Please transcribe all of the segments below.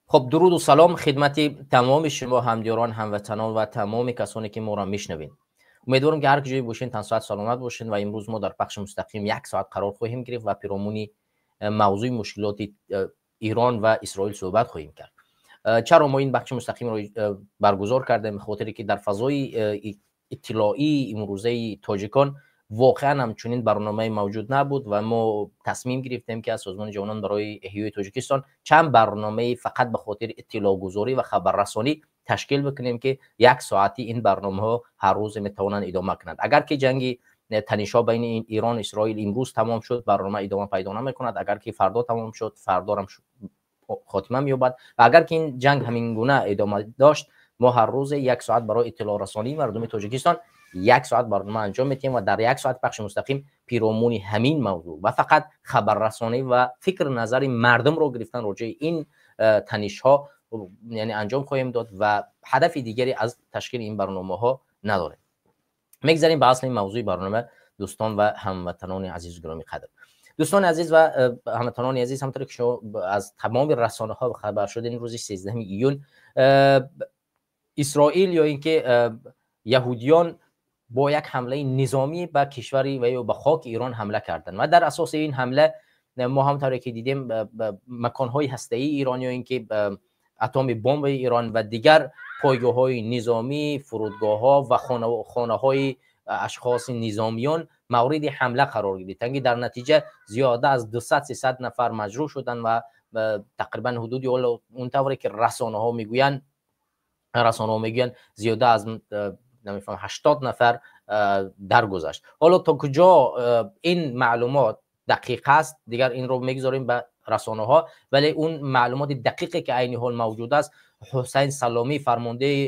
Хуб, дуруду салом хидмати тамоми шумо ҳамдиёрон, ҳамватанон ва тамоми касоне ки моро мешнавед. Умедворам ки ҳар куҷое бошед, тансиҳат, саломат бошед ва имрӯз мо дар пахши мустақим як соат қарор хоҳем гирифт ва пиромуни мавзӯи мушкилоти Ирон ва Исроил суҳбат хоҳем кард. Чаро мо ин бахши мустақимро баргузор кардем? Хотире ки дар фазои иттилоии имрӯзаи тоҷикон воқеан ҳамчунин барномае мавҷуд набуд ва мо тасмим гирифтем, ки аз Созмони ҷавонон барои эҳёи Тоҷикистон чанд барномаи фақат ба хотири иттилоъгузорӣ ва хабаррасонӣ ташкил бикунем, ки як соати ин барномаҳо ҳар рӯзе метавонанд идома кунанд. Агар ки ҷанги танишҳо байни Ирон Исроил имрӯз тамом шуд, барнома идома пайдо намекунад. Агар ки фардо тамом шуд, фардорам хотима меёбад ва агар ки ин ҷанг ҳамин гуна идома дошт, мо ҳар рӯзе як соат барои иттилоърасонии мардуми Тоҷикистон як соат барнома анҷом медиҳем ва дар як соат пахши мустақим пиромуни ҳамин мавзӯъ ва фақат хабаррасонӣ ва фикр назари мардумро гирифтан роҷеи ин танишҳо, яъне, анҷом хоҳем дод ва ҳадафи дигаре аз ташкили ин барномаҳо надорем. Мегзарем ба асли мавзӯи барнома. Дӯстон ва ҳамватанони азизу гиромӣ қадр, дӯстони азиз ва ҳамватанони азиз, ҳамонтавре ки шумо аз тамоми расонаҳо хабар шудед, рӯзи 13 июн Исроил ё ин ки яҳудиён бо як ҳамлаи низомӣ ба кишвари ва ё ба хоки Ирон ҳамла карданд ва дар асоси ин ҳамла мо ҳамонтавре ки дидем, маконҳои ҳастаии Ирон ё ин ки атоми бомбаи Ирон ва дигар пойгоҳҳои низомӣ, фурудгоҳҳо ва хонаҳои ашхоси низомиён мавриди ҳамла қарор гирифтанд, ки дар натиҷа зиёда аз 200-300 нафар маҷрӯҳ шуданд ва тақрибан ҳудуди, ҳоло он тавре ки расонаҳо мегӯянд, зиёда аз, намефаҳмам, 80 нафар даргузашт. Ҳоло то куҷо ин маълумот дақиқ аст, дигар инро мегузорем ба расонаҳо, вале он маълумоти дақиқе ки айни ҳол мавҷуд аст, Ҳусайн Саломӣ, фармондеҳи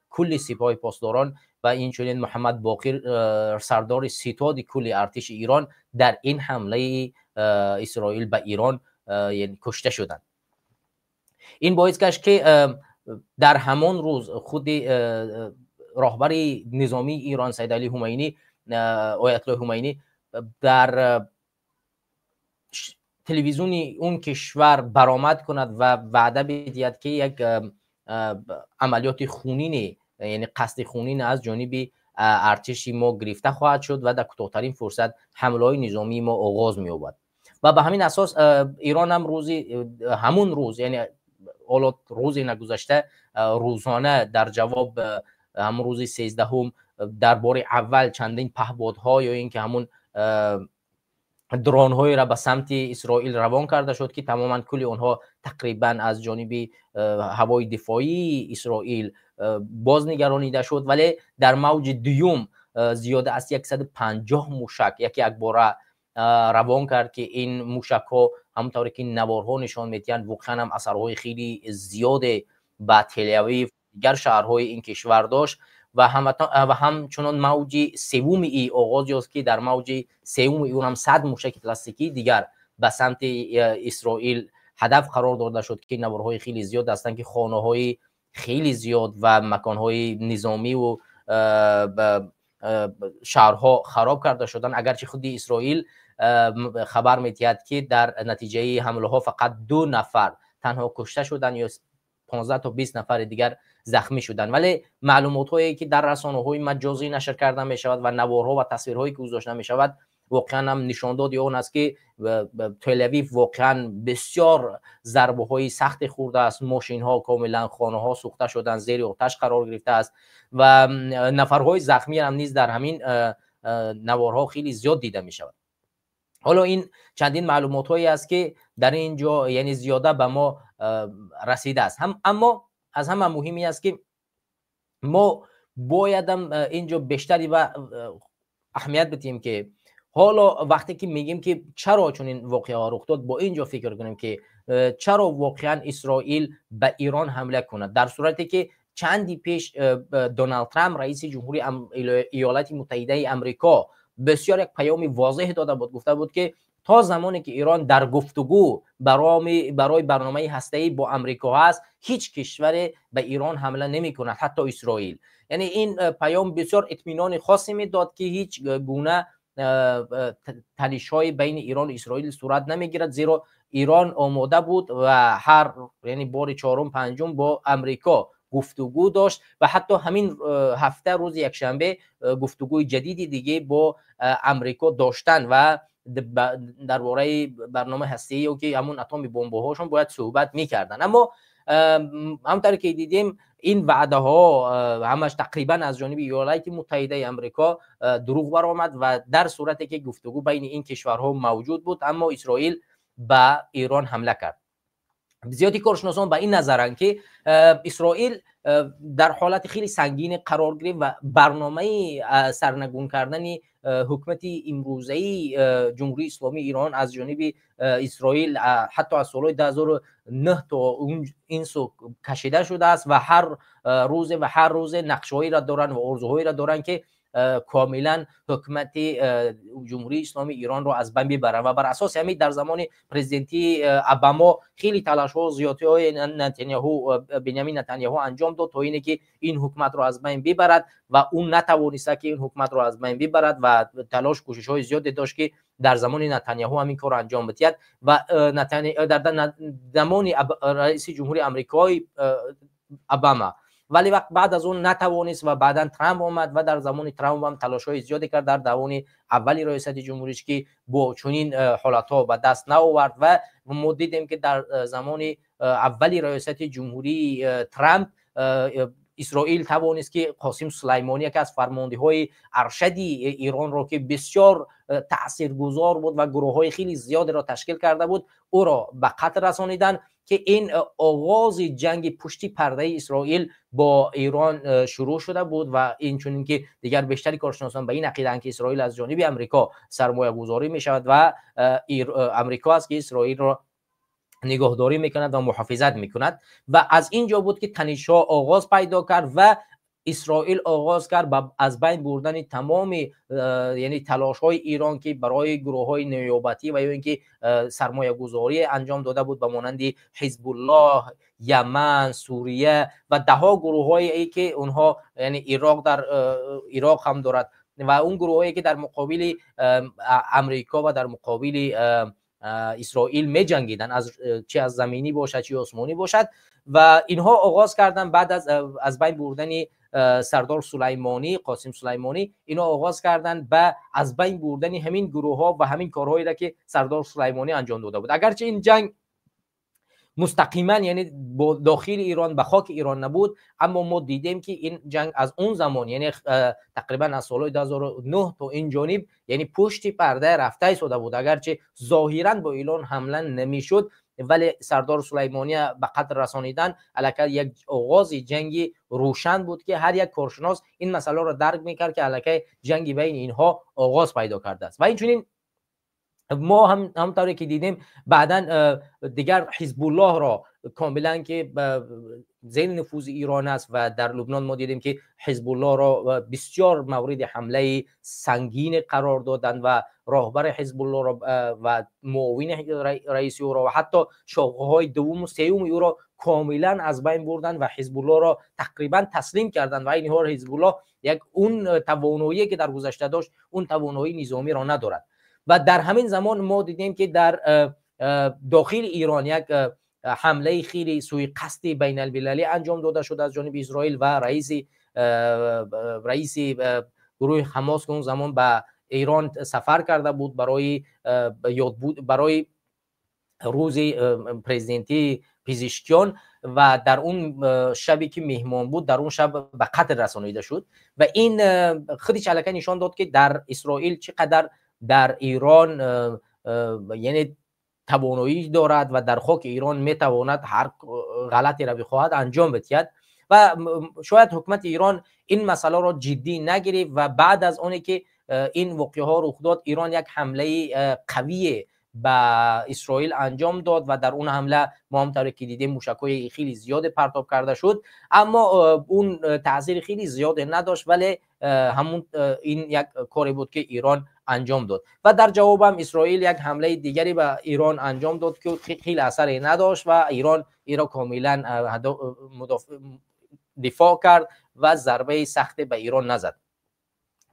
кулли Сипоҳи Посдорон, ва инчунин Муҳаммад Боқир, сардори ситоди кулли артиши Ирон, дар ин ҳамлаи Исроил ба Ирон кушта шуданд. Ин боис гашт, ки дар ҳамон рӯз худи роҳбари низомии Ирон, Сайид Али Ҳумайнӣ, Оятуллои Ҳумайнӣ, дар телевизиони он кишвар баромад кунад ва ваъда бидиҳад, ки як амалиёти хунине, яъне қасди хунин аз ҷониби артиши мо гирифта хоҳад шуд ва дар кӯтоҳтарин фурсат ҳамлаҳои низомии мо оғоз меёбад. Ва ба ҳамин асос Ирон ҳам рӯзи ҳамун рӯз, яъне ҳоло рӯзе нагузашта, рӯзона дар ҷавоб ҳамун рӯзи 13-ум дар бори аввал чандин паҳбодҳо ё ин ки ҳамун дронҳоеро ба самти Исроил равон карда шуд, ки тамоман кулли онҳо тақрибан аз ҷониби ҳавои дифоии Исроил боз нигаронида шуд. Вале дар мавҷи дуюм зиёда аз 150 мушак яке якбора равон кард, ки ин мушакҳо, ҳамон тавре ки наворҳо нишон медиҳанд, воқеан ҳам асарҳои хеле зиёде ба Телавив, дигар шаҳрҳои ин кишвар дошт. Ва ҳамчунон мавҷи севуми и оғоз ёфт, ки дар мавҷи севуми он ҳам 100 мушаки баллистикии дигар ба самти Исроил ҳадаф қарор дода шуд, ки наворҳои хеле зиёд ҳастанд, ки хонаҳои хеле зиёд ва маконҳои низомиву шаҳрҳо хароб карда шуданд. Агарчи худи Исроил хабар медиҳад, ки дар натиҷаи ҳамлаҳо фақат ду нафар танҳо кушта шуданд ё 15 то 20 нафари дигар захмӣ шуданд, вале маълумотҳое ки дар расонаҳои маҷозӣ нашр карда мешавад ва наворҳо ва тасвирҳое ки гузошта мешавад, воқеан ҳам нишондоди он аст, ки Телавив воқеан бисёр зарбаҳои сахте хӯрдааст. Мошинҳо комилан, хонаҳо сӯхта шуданд, зери оташ қарор гирифтааст ва нафарҳои захмӣ ҳам низ дар ҳамин наворҳо хеле зиёд дида мешавад. Ҳоло ин чандин маълумотҳое аст, ки дар ин ҷо, яъне, зиёда ба мо расидааст. Аммо аз ҳама муҳим ин аст, ки мо боядам ин ҷо бештари ба аҳамият бидиҳем, ки ҳоло вақте ки мегӯем, ки чаро чунин воқеаҳо рух дод, бо ин ҷо фикр кунем, ки чаро воқеан Исроил ба Ирон ҳамла кунад, дар сурате ки чанди пеш Доналд Трамп, раиси ҷумҳури Иёлати Муттаҳидаи Амрико, бисёр як паёми возеҳ дода буд, гуфта буд, ки то замоне ки Ирон дар гуфтугӯ барои барномаи ҳастаӣ бо Амрико ҳаст, ҳеҷ кишваре ба Ирон ҳамла намекунад, ҳатто Исроил. Яъне ин паём бисёр итминони хосе медод, ки ҳеҷ гуна танишҳои байни Ирону Исроил сурат намегирад, зеро Ирон омода буд ва ҳар, яъне бори чорум, панҷум бо Амрико гуфтугӯ дошт ва ҳатто ҳамин ҳафта, рӯзи якшанбе, гуфтугӯи ҷадиди диге бо Амрико доштанд ва дар бораи барномаи ҳастаӣ ё ки ҳамун атоми бомбаҳошон бояд суҳбат мекарданд. Аммо ҳамтавре ки дидем, ин ваъдаҳо ҳамаш тақрибан аз ҷониби Иёлоти Муттаҳидаи Амрико дурӯғ баромад ва дар сурате ки гуфтугӯ байни ин кишварҳо мавҷуд буд, аммо Исроил ба Эрон ҳамла кард. Зиёди коршиносон ба ин назаранд, ки Исроил дар ҳолати хеле сангине қарор гирифт ва барномаи сарнагун кардани ҳукумати имрӯзаи Ҷумҳурии Исломии Эрон аз ҷониби Исроил ҳатто аз солҳои 2009 то ин сӯ кашида шудааст ва ҳар рӯзе нақшҳоеро доранд ва орзуҳоеро доранд, ки комилан ҳукумати Ҷумҳурии Исломии Эронро аз байн бибаранд. Ва бар асоси ҳамин дар замони президентии Обамо хеле талашҳо, зиёдатиҳои Нетаняҳу, Бенямин Нетаняҳу анҷом дод, то ине ки ин ҳукуматро аз байн бибарад ва ӯ натавониста, ки ин ҳукуматро аз байн бибарад ва талош, кӯшишҳои зиёде дошт, ки дар замони Нетаняҳу ҳамин корро анҷом бидиҳад ва дар замони раиси ҷумҳури Амрикои Обама, вале вақт баъд аз он натавонист. Ва баъдан Трамп омад ва дар замони Трамп ҳам талошҳои зиёде кард дар давони аввали раёсати ҷумҳуриш, ки бо чунин ҳолатҳо ба даст наовард. Ва мо дидем, ки дар замони аввали раёсати ҷумҳурии Трамп Исроил тавонист, ки Қосим Сулаймонӣ, яке аз фармондиҳои аршади Эронро, ки бисёр таъсиргузор буд ва гурӯҳҳои хеле зиёдеро ташкил карда буд, ӯро ба қатл расониданд, ки ин оғози ҷанги пушти пардаи Исроил бо Эрон шурӯъ шуда буд. Ва инчунин ки дигар бештари коршиносон ба ин ақидаанд, ки Исроил аз ҷониби Амрико сармоягузорӣ мешавад ва Амрико аст, ки Исроилро нигоҳдорӣ мекунад ва муҳофизат мекунад. Ва аз ин ҷо буд, ки танишҳо оғоз пайдо кард ва Исроил оғоз кард ба аз байн бурдани тамоми, яъне талошҳои Эрон, ки барои гурӯҳҳои ниёбатӣ ва ё ин ки сармоягузорӣ анҷом дода буд, ба монанди Ҳизбуллоҳ, Яман, Сурия ва даҳҳо гурӯҳҳое, ки онҳо, яъне Ироқ, дар Ироқ ҳам дорад, ва он гурӯҳҳое, ки дар муқобили Амрико ва дар муқобили Исроил меҷангиданд, аз чи аз заминӣ бошад, чи осмонӣ бошад. Ва инҳо оғоз карданд баъд аз байн бурдани сардор Сулаймонӣ, Қосим Сулаймонӣ, инҳо оғоз карданд ба аз байн бурдани ҳамин гурӯҳҳо ва ҳамин корҳоеро, ки сардор Сулаймонӣ анҷом дода буд. Агарчи ин ҷанг мустақиман, яъне бо дохили Эрон, ба хоки Эрон набуд, аммо мо дидем, ки ин ҷанг аз он замон, яъне тақрибан аз солҳои 2009 то ин ҷониб, яъне пушти парда рафта истода буд. Агарчи зоҳиран бо Эрон ҳамла намешуд, вале сардор Сулаймония ба қатл расонидан аллакай як оғози ҷанги рӯшан буд, ки ҳар як коршинос ин масъаларо дарк мекард, ки аллакай ҷанги байни инҳо оғоз пайдо кардааст. Ва инчунин мо ҳам ҳамтавре ки дидем, баъдан дигар Ҳизбуллоҳро комилан, ки зери нуфузи Эрон аст ва дар Лубнон мо дидем, ки Ҳизбуллоҳро бисёр мавриди ҳамлаи сангине қарор доданд ва роҳбари Ҳизбуллоҳро ва муовини раиси ӯро ва ҳатто шохаҳои дуввуму сеюми ӯро комилан аз байн бурданд ва Ҳизбуллоҳро тақрибан таслим карданд. Ва айни ҳол Ҳизбуллоҳ як он тавоноие, ки дар гузашта дошт, он тавоноии низомиро надорад. Ва дар ҳамин замон мо дидем, ки дар дохили Эрон як ҳамлаи хеле сӯиқасди байналмилалӣ анҷом дода шуд аз ҷониби Исроил ва раиси гурӯҳи Ҳамос, ки он замон ба Эрон сафар карда буд барои ёдбуд, барои рӯзи президентии Пезишкиён, ва дар он шабе ки меҳмон буд, дар он шаб ба қатл расонида шуд. Ва ин худиш аллакай нишон дод, ки дар Исроил чӣ қадар дар Эрон, яъне тавоноӣ дорад ва дар хоки Эрон метавонад ҳар ғалатеро бихоҳад анҷом бидиҳад. Ва шояд ҳукумати Эрон ин масъаларо ҷиддӣ нагирифт ва баъд аз оне ки ин воқеаҳо рух дод, Эрон як ҳамлаи қавие ба Исроил анҷом дод ва дар он ҳамла мо ҳамтавре ки дидем, мушакҳои хеле зиёде партоб карда шуд, аммо он таъсири хеле зиёде надошт. Вале ҳамун ин як коре буд, ки Эрон анҷом дод ва дар ҷавобам Исроил як ҳамлаи дигаре ба Эрон анҷом дод, ки хеле асаре надошт ва Эрон инро комилан дифоъ кард ва зарбаи сахте ба Эрон назад.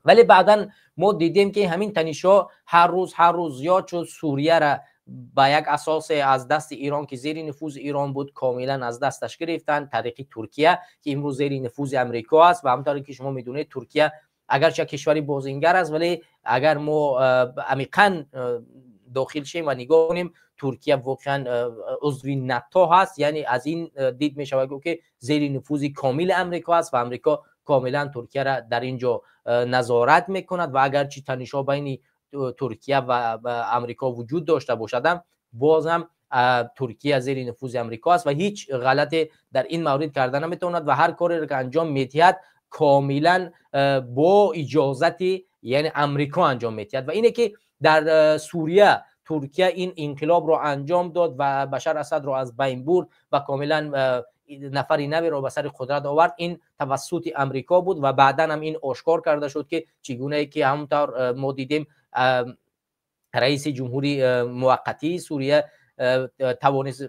Вале баъдан мо дидем, ки ҳамин танишҳо ҳар рӯз, ҳар рӯз зиёд шуд. Сурияра ба як асосе аз дасти Ирон ки зери нуфузи Ирон буд, комилан аз дасташ гирифтанд тариқи Туркия, ки имрӯз зери нуфузи Амрико аст. Ва ҳамонтавре ки шумо медонед, Туркия агарчи кишвари бозингар аст, вале агар мо амиқан дохил шем ва нигоҳ кунем, Туркия воқеан узви НАТО ҳаст. Яъне аз ин дид мешавад, ки зери нуфузи комили Амрико аст ва Амрико комилан Туркияро дар ин ҷо назорат мекунад. Ва агарчи танишҳо байни Туркия ва Амрико вуҷуд дошта бошад ҳам, боз ҳам Туркия зери нуфузи Амрико аст ва ҳеҷ ғалате дар ин маврид карда наметавонад ва ҳар кореро ки анҷом медиҳад, комилан бо иҷозати, яъне, Амрико анҷом медиҳад. Ва ине ки дар Сурия Туркия ин инқилобро анҷом дод ва Башар Асадро аз байн бурд ва комилан нафари наверо ба сари қудрат овард, ин тавассути Амрико буд. Ва баъдан ҳам ин ошкор карда шуд, ки чӣ гунае ки ҳамонтавр мо дидем, раиси ҷумҳури муваққатии Сурия тавонист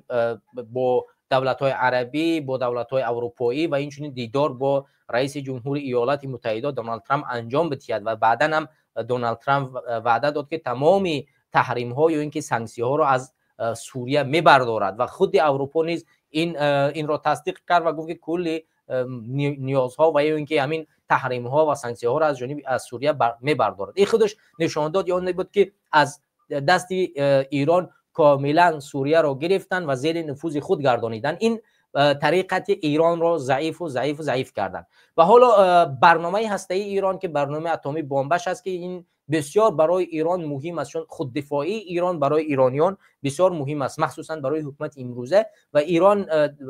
бо давлатҳои арабӣ, бо давлатҳои аврупоӣ ва инчунин дидор бо раиси ҷумҳури Иёлати Муттаҳида Доналд Трамп анҷом бидиҳад. Ва баъдан ҳам Доналд Трамп ваъда дод, ки тамоми таҳримҳо ё ин ки санксияҳоро аз Сурия мебардорад. Ва худи Аврупо низ инро тасдиқ кард ва гуфт, ки кулли ниёзҳо ва ё ин ки ҳамин таҳримҳо ва санксияҳоро аз ҷониби аз Сурия мебардорад. Ин худаш нишондод он буд, ки аз дасти Ирон комилан Сурияро гирифтанд ва зери нуфузи худ гардониданд. Ин тариқати Иронро заифу заифу заиф карданд. Ва ҳоло барномаи ҳастаии Ирон, ки барномаи атомӣ бомбаш аст, ки ин бисёр барои Ирон муҳим аст, чун худдифоии Ирон барои ирониён бисёр муҳим аст, махсусан барои ҳукумати имрӯза. Ва Ирон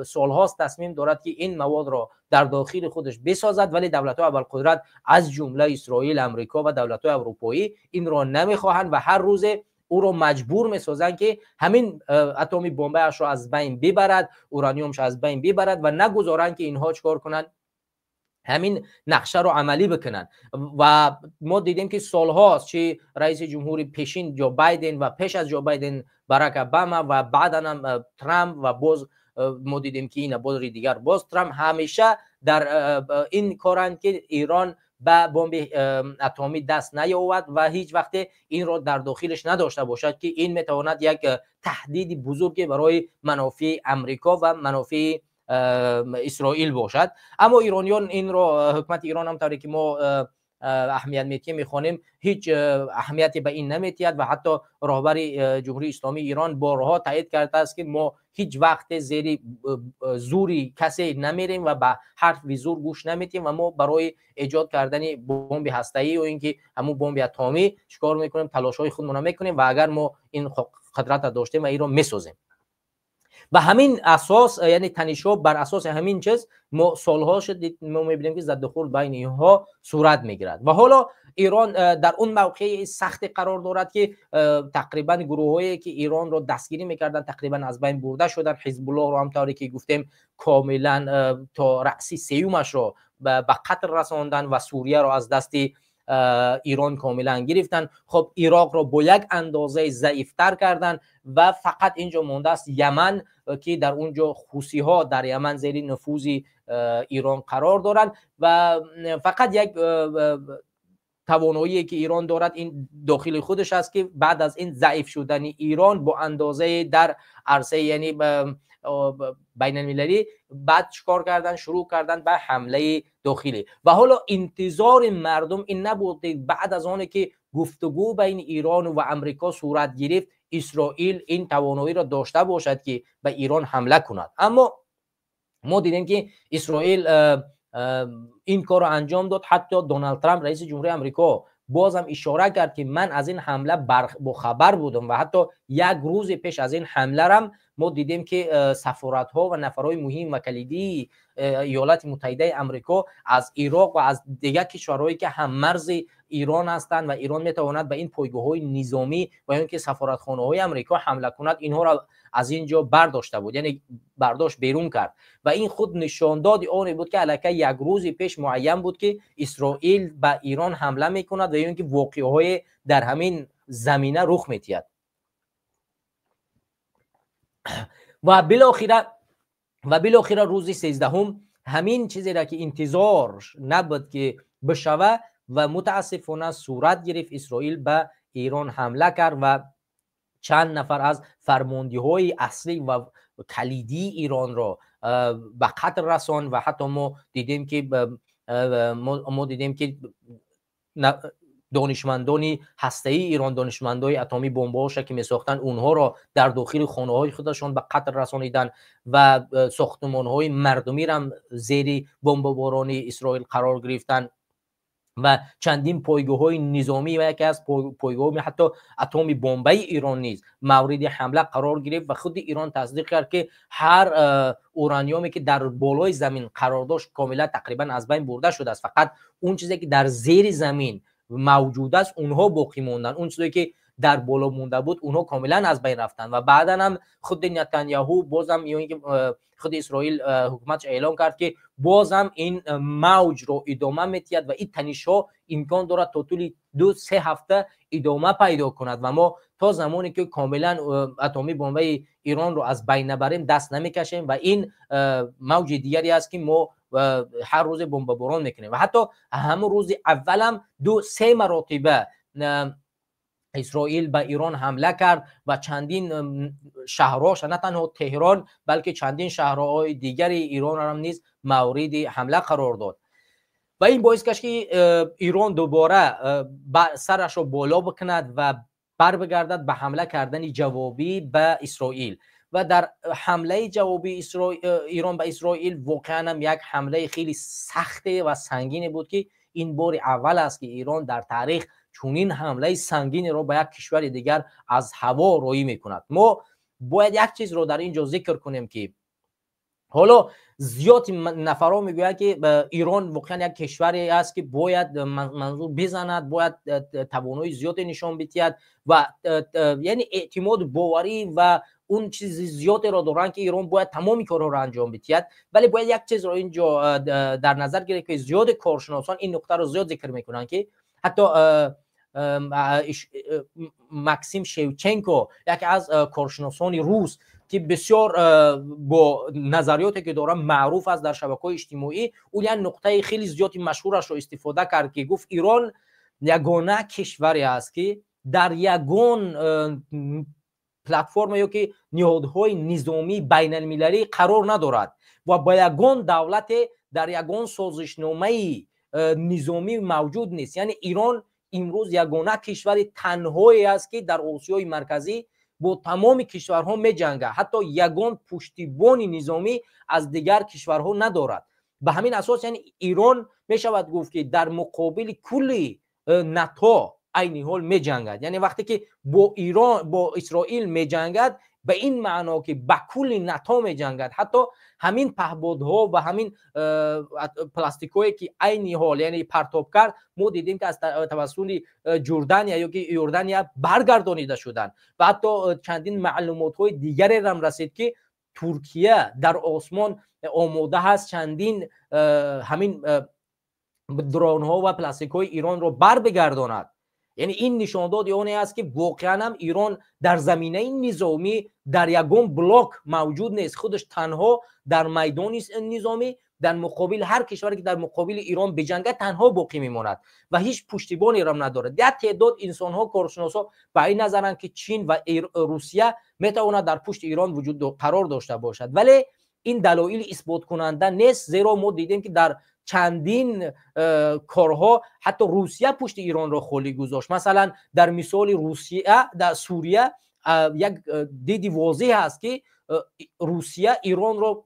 солҳост тасмим дорад, ки ин маводро дар дохили худаш бисозад, вале давлатҳои абарқудрат, аз ҷумла Исроил, Амрико ва давлатҳои аврупоӣ, инро намехоҳанд ва ҳар рӯзе ӯро маҷбур месозанд, ки ҳамин атоми бомбаашро аз байн бибарад, ураниумш аз байн бибарад ва нагузоранд, ки инҳо чӣ кор кунанд, ҳамин нақшаро амалӣ бикунанд. Ва мо дидем, ки солҳост, чи раиси ҷумҳури пешин Ҷо Байден ва пеш аз Ҷо Байден Барак Обама ва баъдан ҳам Трамп ва боз мо дидем, ки ина бори дигар боз Трамп, ҳамеша дар ин коранд, ки Ирон ба бомби атомӣ даст наёвад ва ҳеҷ вақте инро дар дохилаш надошта бошад, ки ин метавонад як таҳдиди бузурге барои манофеи Амрико ва манофеи Исроил бошад. Аммо ирониён инро, ҳукумати Ирон ҳам, тавре ки мо аҳамият метиҳем, мехонем, ҳеҷ аҳамияте ба ин наметиҳад. Ва ҳатто роҳбари Ҷумҳурии Исломии Ирон борҳо таъид кардааст, ки мо ҳеҷ вақте зери зури касе намерем ва ба ҳарфи зур гӯш наметиҳем ва мо барои эҷод кардани бомби ҳастаӣ ё ин ки ҳамун бомби атомӣ чӣ кор мекунем, талошҳои худмонро мекунем ва агар мо ин қудратро доштем ва инро месозем. Ба ҳамин асос, яъне танишҳо бар асоси ҳамин чиз, мо солҳо шуд мо мебинем, ки заддухӯрд байни инҳо сурат мегирад. Ва ҳоло Ирон дар он мавқеи сахте қарор дорад, ки тақрибан гурӯҳҳое ки Иронро дастгирӣ мекарданд, тақрибан аз байн бурда шуданд. Ҳизбуллоҳро ҳам, тавре ки гуфтем, комилан то раъси сеюмашро ба қатл расонданд ва Сурияро аз дасти Ирон комилан гирифтанд. Хоб, Ироқро бо як андозаи заифтар карданд ва фақат инҷо мондааст Яман, ки дар он ҷо хусиҳо дар Яман зери нуфузи Ирон қарор доранд. Ва фақат як тавоноие ки Ирон дорад, ин дохили худаш аст, ки баъд аз ин заиф шудани Ирон бо андозаи дар арсаи, яъне, байналмилалӣ, баъд чӣ кор кардан, шурӯъ кардан ба ҳамлаи дохилӣ. Ва ҳоло интизори мардум ин набуд, баъд аз оне ки гуфтугӯ байни Ирону ва Амрико сурат гирифт, Исроил ин тавоноиро дошта бошад, ки ба Ирон ҳамла кунад. Аммо мо дидем, ки Исроил ин корро анҷом дод. Ҳатто Доналд Трамп, раиси ҷумҳурии Амрико, бозам ишора кард, ки ман аз ин ҳамла бохабар будам. Ва ҳатто як рӯзе пеш аз ин ҳамларам мо дидем, ки сафоратҳо ва нафарҳои муҳим ва калидии Иёлати Муттаҳидаи Амрико аз Ироқ ва аз дигар кишварҳое ки ҳаммарзи Ирон ҳастанд ва Ирон метавонад ба ин пойгоҳҳои низомӣ ва ё ин ки сафоратхонаҳои Амрико ҳамла кунад, инҳоро аз ин ҷо бардошта буд, яъне бардошт берун кард. Ва ин худ нишондоди оне буд, ки аллакай як рӯзи пеш муайян буд, ки Исроил ба Ирон ҳамла мекунад ва ё ин ки воқеаҳое дар ҳамин замина рух медиҳад. Ва билохира рӯзи 13-ҳум ҳамин чизеро, ки интизор набуд, ки бишава, ва мутаассифона сурат гирифт, Исроил ба Ирон ҳамла кард. Ва Чанд нафар аз фармондиҳои аслӣ ва калидии Иронро ба қатл расонд ва ҳатто мо дидем, ки донишмандони ҳастаии Ирон, донишмандои атомӣ, бомбаҳоша ки месохтанд, онҳоро дар дохили хонаҳои худашон ба қатл расониданд ва сохтумонҳои мардумирам зери бомбаборони Исроил қарор гирифтанд ва чандин пойгоҳҳои низомӣ ва яке аз пойгоҳ, ҳатто атоми бомбаи Ирон низ мавриди ҳамла қарор гирифт. Ва худи Ирон тасдиқ кард, ки ҳар ураниёме ки дар болои замин қарор дошт, комилан тақрибан аз байн бурда шудааст. Фақат он чизе ки дар зери замин мавҷуд аст, онҳо боқӣ монданд. Он чизе ки дар боло монда буд, онҳо комилан аз байн рафтанд. Ва баъдан ҳам худи Нетаняҳу бозам ё ин ки худи Исроил ҳукуматш эълон кард, ки бозам ин мавҷро идома метиҳад ва ин танишҳо имкон дорад то тӯли 2-3 ҳафта идома пайдо кунад ва мо то замоне ки комилан атомӣ бомбаи Иронро аз байн набарем, даст намекашем ва ин мавҷи дигаре аст, ки мо ҳар рӯзе бомбаборон мекунем. Ва ҳатто ҳамон рӯзи аввалам 2-3 маротиба Исроил ба Ирон ҳамла кард ва чандин шаҳрҳоша, на танҳо Теҳрон, балки чандин шаҳрҳои дигари Иронам низ мавриди ҳамла қарор дод. Ва ин боис гашт, ки Ирон дубора сарашро боло бикунад ва барбигардад ба ҳамла кардани ҷавобӣ ба Исроил. Ва дар ҳамлаи ҷавобии Ирон ба Исроил воқеан ҳам як ҳамлаи хеле сахте ва сангине буд, ки ин бори аввал аст, ки Ирон дар таърих чунин ҳамлаи сангинеро ба як кишвари дигар аз ҳаво роӣ мекунад. Мо бояд як чизро дар ин ҷо зикр кунем, ки ҳоло зиёди нафарҳо мегӯянд, ки Ирон воқеан як кишваре аст, ки бояд манзур бизанад, бояд тавонои зиёде нишон бидиҳад ва яъне эътимоду боварӣ ва он чизи зиёдеро доранд, ки Ирон бояд тамоми корҳоро анҷом бидиҳад. Вале бояд як чизро ин ҷо дар назар гирифт, ки зиёди коршиносон ин нуқтаро зиёд зикр мекунанд, ки ҳатто Максим Шевченко, яке аз коршиносони рус, ки бисёр бо назариёте ки дорад маъруф аст дар шабакаҳои иҷтимоӣ, ӯ як нуқтаи хеле зиёди машҳурашро истифода кард, ки гуфт: Ирон ягона кишваре аст, ки дар ягон платформа ё ки ниҳодҳои низомии байналмилалӣ қарор надорад ва ба ягон давлате дар ягон созишномаи низомӣ мавҷуд нест. Яъне Ирон имрӯз ягона кишвари танҳое аст, ки дар Осиёи Марказӣ бо тамоми кишварҳо меҷангад, ҳатто ягон пуштибони низомӣ аз дигар кишварҳо надорад. Ба ҳамин асос, яъне Ирон мешавад гуфт, ки дар муқобили кулли НАТО айни ҳол меҷангад. Яъне вақте ки бо Ирон, бо Исроил меҷангад, ба ин маъно ки ба кулли НАТО меҷангад. Ҳатто ҳамин паҳбодҳо ва ҳамин пластикҳое ки айни ҳол, яъне, партоб кард, мо дидем, ки аз тавассути Ҷурдания ё ки Иордания баргардонида шуданд. Ва ҳатто чандин маълумотҳои дигарерам расид, ки Туркия дар осмон омода ҳаст чандин ҳамин дронҳо ва пластикҳои Иронро бар бигардонад. Яъне ин нишондоди оне аст, ки воқеан ҳам Ирон дар заминаи низомӣ дар ягон блок мавҷуд нест. Худаш танҳо дар майдони низомӣ дар муқобили ҳар кишваре ки дар муқобили Ирон биҷангад, танҳо боқӣ мемонад ва ҳеҷ пуштибонеро надорад. Як теъдод инсонҳо, коршиносҳо ба ин назаранд, ки Чин ва Русия метавонад дар пушти Ирон вуҷуд қарор дошта бошад, вале ин далоили исботкунанда нест, зеро мо дидем, ки дар чандин корҳо ҳатто Русия пушти Иронро холӣ гузошт. Масалан, дар мисоли Русия дар Сурия як диди возеҳ аст, ки Русия Иронро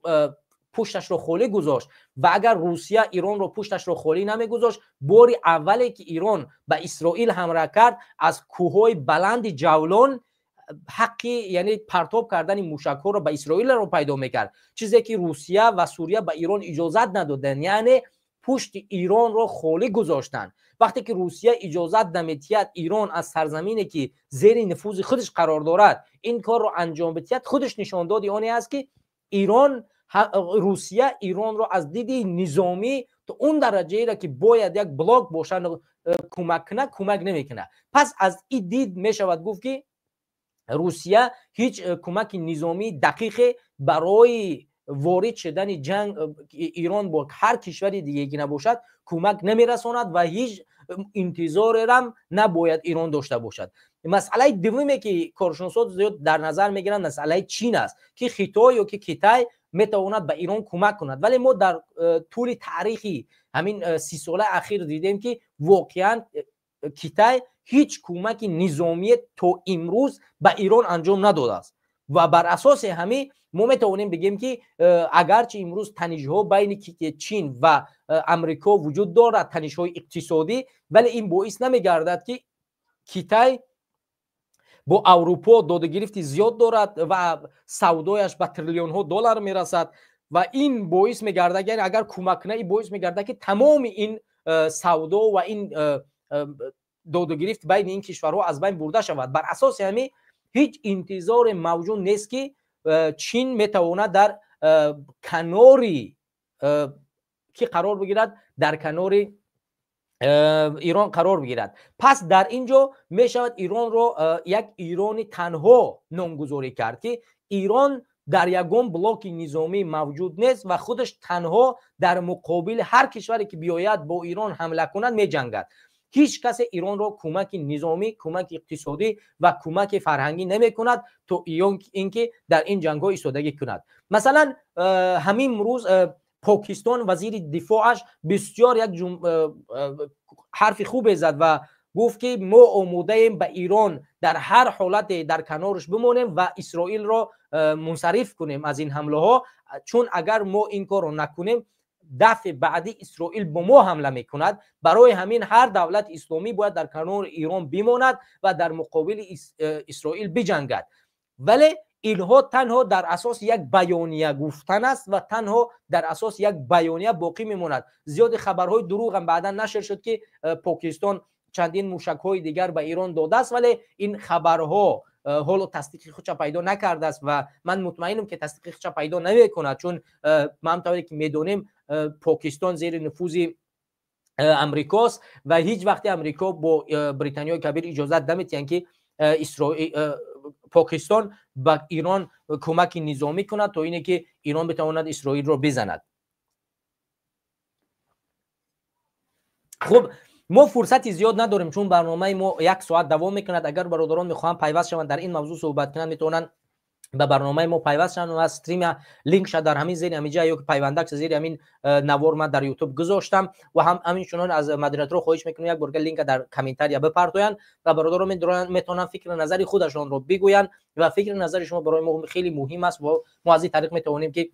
пушташро холӣ гузошт. Ва агар Русия Иронро пушташро холӣ намегузошт, бори аввале ки Ирон ба Исроил ҳамла кард, аз кӯҳҳои баланди Ҷавлон ҳаққи, яъне, партоб кардани мушакҳоро ба Исроилро пайдо мекард, чизе ки Русия ва Сурия ба Ирон иҷозат надоданд, яъне пушти Иронро холӣ гузоштанд. Вақте ки Русия иҷозат намедиҳад Ирон аз сарзамине ки зери нуфузи худаш қарор дорад, ин корро анҷом бидиҳад, худаш нишондоди оне аст, ки Ирон, Русия Иронро аз диди низомӣ то он дараҷаеро ки бояд як блок бошад, кӯмак кунад, кӯмак намекунад. Пас аз ин дид мешавад гуфт, ки Русия ҳеҷ кӯмаки низомии дақиқе барои ворид шудани ҷанг Ирон бо ҳар кишвари диге ки набошад, кӯмак намерасонад ва ҳеҷ Интизорерам набояд Ирон дошта бошад. Масъалаи дуввуме ки коршиносот зиёд дар назар мегиранд, масъалаи Чин аст, ки Хитой ё ки Китай метавонад ба Ирон кӯмак кунад. Вале мо дар тӯли таърихи ҳамин 30 солаи ахир дидем, ки воқеан Китай ҳеҷ кӯмаки низомие то имрӯз ба Ирон анҷом надодааст. Ва бар асоси ҳамин мо метавонем бигем, ки агарчи имрӯз танишҳо байни Чин ва Амрико вуҷуд дорад, танишҳои иқтисодӣ, вале ин боис намегардад, ки Китай бо Аврупо додагирифти зиёд дорад ва савдояш ба триллионҳо доллар мерасад. Ва ин боис мегардад, яъне агар кӯмак кунад, ин боис мегардад, ки тамоми ин савдо ва ин додугирифт байни ин кишварҳо аз байн бурда шавад. Бар асоси ҳамин ҳеҷ интизоре мавҷуд нест, ки Чин метавонад дар канори ки қарор бигирад, дар канори Ирон қарор бигирад. Пас дар ин ҷо мешавад Иронро як Ирони танҳо номгузорӣ кард, ки Ирон дар ягон блоки низомӣ мавҷуд нест ва худаш танҳо дар муқобили ҳар кишваре ки биёяд бо Ирон ҳамла кунад, меҷангад. Ҳеҷ касе Иронро кӯмаки низомӣ, кӯмаки иқтисодӣ ва кӯмаки фарҳангӣ намекунад, то ин ки дар ин ҷангҳо истодагӣ кунад. Масалан, ҳамин рӯз Покистон вазири дифоъаш бисёр як ҳарфи хубе зад ва гуфт, ки мо омодаем ба Ирон дар ҳар ҳолате дар канораш бимонем ва Исроилро мунсариф кунем аз ин ҳамлаҳо, чун агар мо ин корро накунем, дафъи баъдӣ Исроил бо мо ҳамла мекунад. Барои ҳамин ҳар давлати исломӣ бояд дар канори Ирон бимонад ва дар муқобили Исроил биҷангад. Вале инҳо танҳо дар асоси як баёния гуфтан аст ва танҳо дар асоси як баёния боқӣ мемонад. Зиёди хабарҳои дурӯғам баъдан нашр шуд, ки Покистон чандин мушакҳои дигар ба Ирон додааст, вале ин хабарҳо ҳоло тасдиқи худша пайдо накардааст ва ман мутмаинам, ки тасдиқи худша пайдо намекунад, чун ма ҳам тавре ки медонем, Покистон зери нуфузи Амрикост ва ҳеҷ вақте Амрико бо Британиёи Кабир иҷозат наметиҳанд, ки Покистон ба Ирон кӯмаки низомӣ кунад, то ине ки Ирон битавонад Исроилро бизанад. Хуб, мо фурсати зиёд надорем, чун барномаи мо як соат давом мекунад. Агар бародарон мехоҳанд пайваст шаванд, дар ин мавзӯъ суҳбат кунанд, метавонанд ба барномаи мо пайваст шаванд ва стрим линкша дар ҳамин зери ҳамин ҷа ё пайвандак зери ҳамин навор ман дар Ютуб гузоштам. Ва ҳам ҳаминчунон аз модераторо хоҳиш мекунем, як борга линка дар комментария бипартоянд ва бародарон метавонанд фикри назари худашонро бигӯянд. Ва фикри назари шумо барои мо хеле муҳим аст ва мо аз ин тариқ метавонем, ки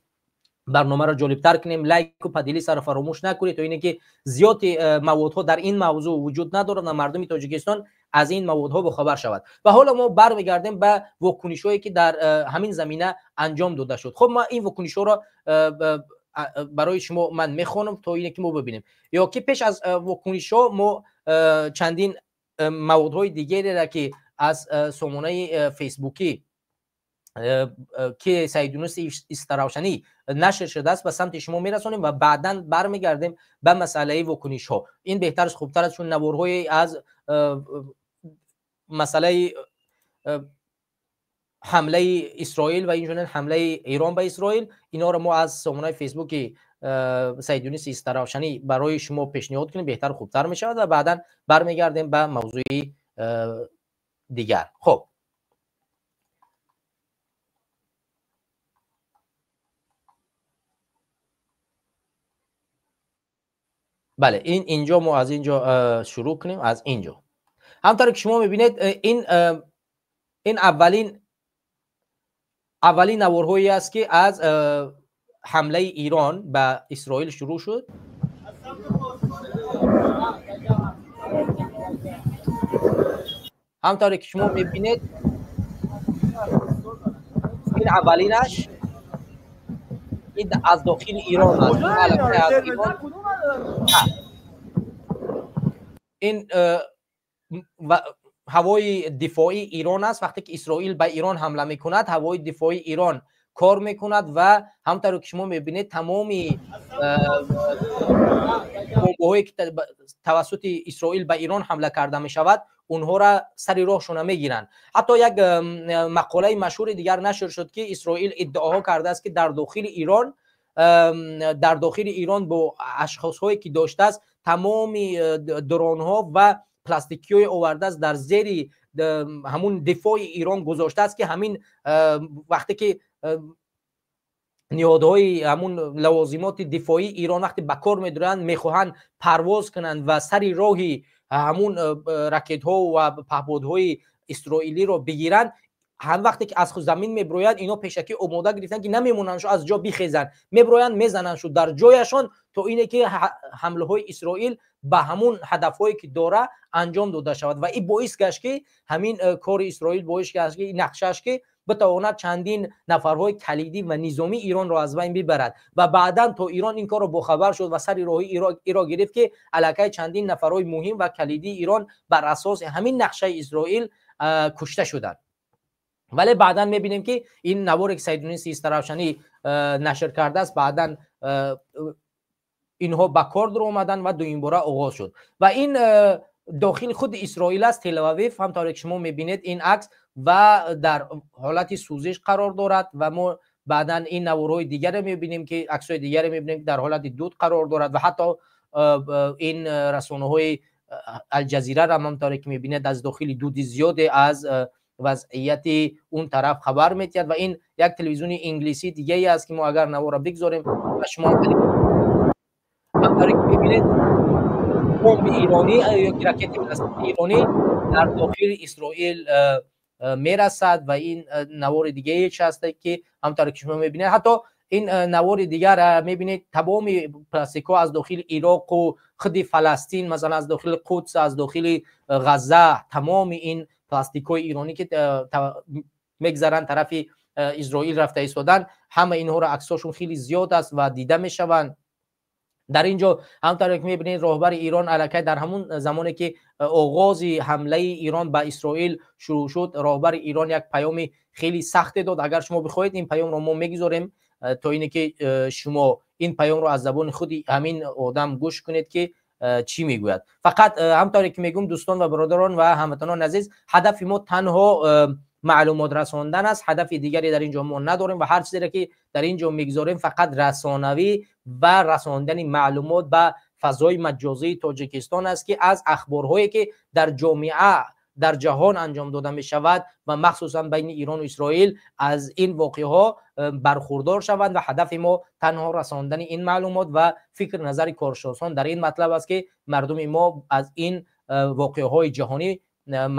барномаро ҷолибтар кунем. Лайку поделиться ро фаромӯш накунед, то ине ки зиёди маводҳо дар ин мавзӯъ вуҷуд надорад ва мардуми Тоҷикистон аз ин маводҳо бохабар шавад. Ва ҳоло мо бармегардем ба вокунишҳое, ки дар ҳамин замина анҷом дода шуд. Хуб, ма ин вокунишҳоро барои шумо ман мехонам, то ине ки мо бибинем, ё ки пеш аз вокунишҳо мо чандин маводҳои дигареро, ки аз сомонаи фейсбукӣ, ки Саидюнуси Истаравшанӣ нашр шудааст, ба самти шумо мерасонем ва баъдан бармегардем ба масъалаи вокунишҳо. Ин беҳтар аст, хубтар аст, чун наворҳои аз масъалаи ҳамлаи Исроил ва инчунин ҳамлаи Эрон ба Исроил, инҳоро мо аз сомонаи фейсбуки Саидюнуси Истаравшанӣ барои шумо пешниҳод кунем, беҳтар, хубтар мешавад ва баъдан бармегардем ба мавзӯи дигар. Хуб. Бале, ин инҷо мо аз инҷо шурӯъ кунем. Аз инҷо, ҳамтавре ки шумо мебинед, ин аввалин наворҳое аст, ки аз ҳамлаи Ирон ба Исроил шурӯъ шуд. Ҳамтавре ки шумо мебинед, ин аввалинаш, ин аз дохили Ирон аст. Аз Ирон ин ҳавои дифоии Ирон аст. Вақте ки Исроил ба Ирон ҳамла мекунад, ҳавои дифоии Ирон кор мекунад ва ҳамтавре ки шумо мебинед, тамоми бомбаҳое ки тавассути Исроил ба Ирон ҳамла карда мешавад, онҳоро сари роҳшона мегиранд. Ҳатто як мақолаи машҳури дигар нашр шуд, ки Исроил иддаоҳо кардааст, ки дар дохили Ирон бо ашхосҳое ки доштааст, Тамоми дронҳо ва пластикиҳои овардааст, дар зери ҳамун дифои Ирон гузоштааст, ки ҳамин вақте ки ниҳодҳои ҳамун лавозимоти дифоии Ирон вақте ба кор медоранд, мехоҳанд парвоз кунанд ва сари роҳи ҳамун ракетҳо ва паҳбодҳои исроилиро бигиранд, ҳам вақте ки аз замин меброянд, ино пешакӣ омода гирифтанд, ки намемонанд аз ҷо бихезанд, меброянд, мезананд шу дар ҷояшон, то ине ки ҳамлаҳои Исроил ба ҳамун ҳадафҳое ки дора анҷом дода шавад. Ва ин боис гашт, ки ҳамин кори Исроил боис гашт, ки нақшааш ки битавонад чандин нафарҳои калидӣ ва низомии Иронро аз байн бибарад. Ва баъдан то Ирон ин корро бохабар шуд ва сари роҳи иро гирифт, ки аллакай чандин нафарҳои муҳим ва калидии Ирон бар асоси ҳамин нақшаи Исроил кушта шуданд. Вале баъдан мебинем, ки ин наворе ки Саидунис Истаравшанӣ нашр кардааст, баъдан инҳо ба кор даромаданд ва дуюмбора оғоз шуд. Ва ин дохили худи Исроил аст, Телавив, ҳамтавре ки шумо мебинед ин акс ва дар ҳолати сӯзиш қарор дорад. Ва мо баъдан ин наворҳои дигаре мебинем, ки аксҳои дигаре мебинем, ки дар ҳолати дуд қарор дорад. Ва ҳатто ин расонаҳои Алҷазираро ҳамтавре ки мебинед, аз дохили дуди зиёде аз вазъияти он тараф хабар метиҳад. Ва ин як телевизиони инглисии дигае аст, ки мо агар наворро бигзорем ва шумо ҳамтавре ки мебинед, бомби иронӣ ё ракети баллистикии иронӣ дар дохили Исроил мерасад. Ва ин навори дигае ч аст, ки ҳамтавре ки шумо мебинед, ҳатто ин навори дигар мебинед, тамоми пластикҳо аз дохили Ироқу худи Фаластин, масалан аз дохили Қудс, аз дохили Ғазза, тамоми ин пластикҳои иронӣ ки мегзаранд, тарафи Исроил рафта истоданд, ҳама инҳоро аксҳошон хеле зиёд аст ва дида мешаванд. Дар ин ҷо ҳамтавре ки мебинед, роҳбари Ирон аллакай дар ҳамун замоне ки оғози ҳамлаи Ирон ба Исроил шурӯъ шуд, роҳбари Ирон як паёми хеле сахте дод. Агар шумо бихоҳед, ин паёмро мо мегузорем, то ине ки шумо ин паёмро аз забони худи ҳамин одам гӯш кунед, ки чӣ мегӯяд. Фақат ҳамтавре ки мегӯм, дӯстон ва бародарон ва ҳамватанони азиз, ҳадафи мо танҳо маълумот расондан аст, ҳадафи дигаре дар ин ҷо мо надорем. Ва ҳар чизере ки дар ин ҷо мегузорем, фақат расонавӣ ва расондани маълумот ба фазои маҷозии Тоҷикистон аст, ки аз ахборҳое ки дар ҷомеа, дар ҷаҳон анҷом дода мешавад ва махсусан байни Ирону Исроил, аз ин воқеаҳо бархурдор шаванд. Ва ҳадафи мо танҳо расондани ин маълумот ва фикр назари коршиносон дар ин матлаб аст, ки мардуми мо аз ин воқеаҳои ҷаҳонӣ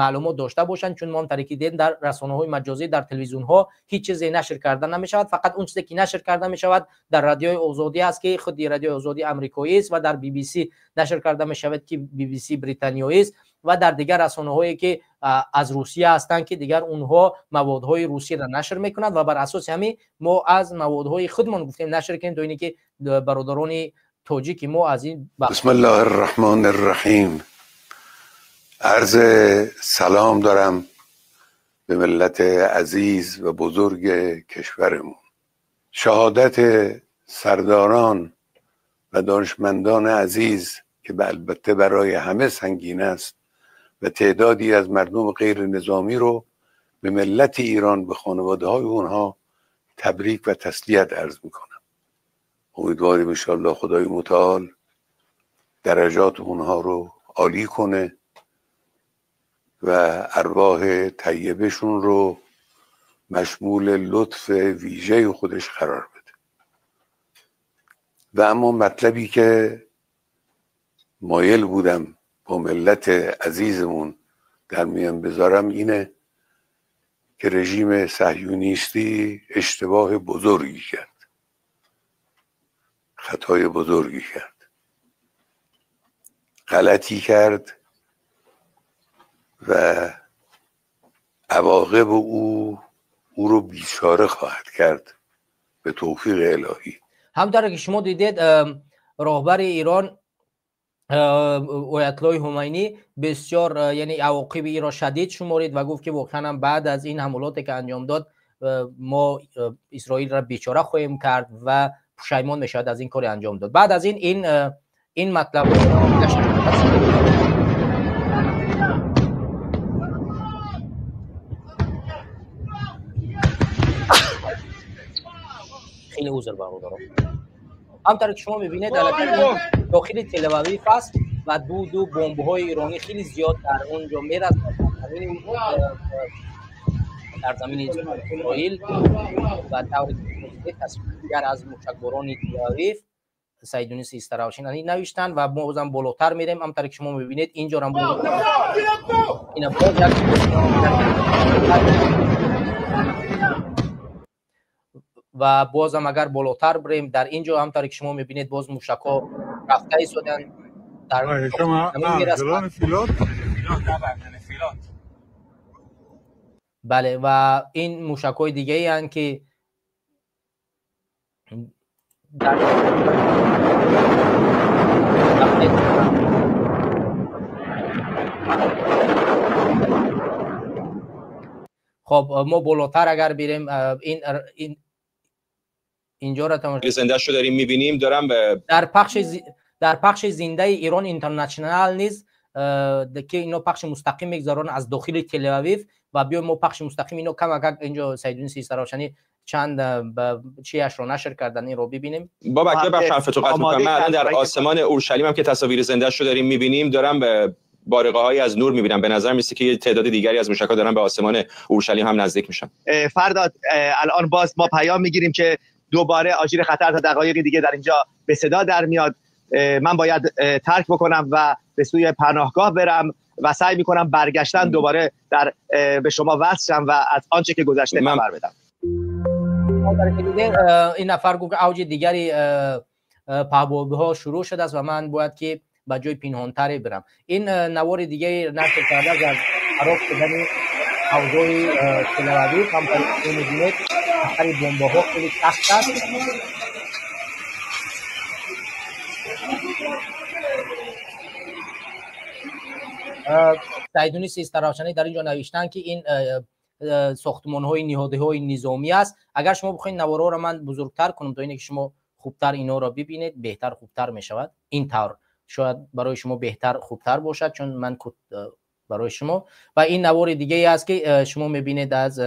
маълумот дошта бошанд, чун мо ҳам тариқи дидем, дар расонаҳои маҷозӣ, дар телевизионҳо ҳеҷ чизе нашр карда намешавад. Фақат он чизе ки нашр карда мешавад, дар Радиои Озодӣ аст, ки худи Радиои Озодӣ амрикоӣ аст, ва дар BBC нашр карда мешавад, ки BBC британиёӣ аст, ва дар дигар расонаҳое ки аз Русия ҳастанд, ки дигар онҳо маводҳои русиро нашр мекунанд. Ва бар асоси ҳамин мо аз маводҳои худмон гуфтем нашр кунем, то ине ки бародарони тоҷики мо аз ин. بسم الله الرحمن الرحیم. عرض سلام دارم به ملت عزیز و بزرگ کشورمون. شهادت سرداران و دانشمندان عزیز که البته برای همه سنگین است و تعدادی از مردم غیر نظامی رو به ملت ایران، به خانواده های اونها تبریک و تسلیت عرض میکنم. امیدواریم انشاءالله خدای متعال درجات اونها رو عالی کنه و ارواح طیبشون رو مشمول لطف ویژه خودش قرار بده. و اما مطلبی که مایل بودم با ملت عزیزمون در میان بذارم اینه که رژیم صهیونیستی اشتباه بزرگی کرد، خطای بزرگی کرد، غلطی کرد و عواقب او رو بیچاره خواهد کرد به توفیق الهی. همطور که شما دیدید، راهبر ایران آیت الله خمینی بسیار یعنی عواقب ای را شدید شمارید و گفت که واقعا بعد از این حملات که انجام داد، ما اسرائیل را بیچاره خواهیم کرد و پشیمان میشود از این کار انجام داد. بعد از این مطلب خیلی عذر برادران. ҳамтаре ки шумо мебинед, дохили Тель-Авив аст ва дуду бомбҳои иронӣ хеле зиёд дар он ҷо мерасад дар замини Исроил. Ва тавре тасвири дигар аз мушакборони Тель-Авив Саид Юнус Истаравшанӣ навиштанд ва мо бозам болотар мерем. Ҳамтаре ки шумо мебинед, инҷорам ина боз як ва бозам агар болотар бирем, дар инҷо ҳамтаре ки шумо мебинед, боз мушакҳо рафта истоданд дар бале. Ва ин мушакҳои дигаеанд ки дар хоб мо болотар агар бирем, ин инҷоро тамошо зиндаашро дорем мебинем. Дорам дар пахши зиндаи Ирон Интернашнал низ ки ино пахши мустақим мегузаронанд аз дохили Тель-Авив. Ва биёем мо пахши мустақим ино камакак инҷо Саид Юнус Истаравшанӣ чанд чиашро нашр кардан, инро бибинем. بابک ببخش حرفتو قطع می‌کنم. من الان در آسمان اورشلیم هم که تصاویر زنده‌اش رو داریم می‌بینیم، دارم به بارقه‌هایی از نور می‌بینم. به نظر می‌رسه که یه تعداد دیگری از موشک‌ها دارن به آسمان اورشلیم هم نزدیک میشن. فرداد، الان باز ما پیام می‌گیریم که دوباره آژیر خطر تا دقایق دیگه در اینجا به صدا در میاد. من باید ترک بکنم و به سوی پناهگاه برم و سعی می‌کنم برگشتن دوباره در به شما وصل شم و از آنچه که گذشته خبر بدم. این نفر گفت اوج دیگری پهپادها شروع شده است و من باید که به جای پنهان‌تری برم. این نوار دیگه نشر کرده از خراب شدن اوضاع تل‌آویو. هم می‌بینید اثر بمب‌ها خیلی سخت است. سعید یونس استراوشانی در اینجا نوشتن که این ساختمان‌های نهادهای نظامی است. اگر شما بخواید نوارها را من بزرگتر کنم تا اینکه شما خوبتر اینا را ببینید، بهتر خوبتر میشود. این طور شاید برای شما بهتر خوبتر باشد، چون من برای شما. و این نوار دیگه است که شما میبینید از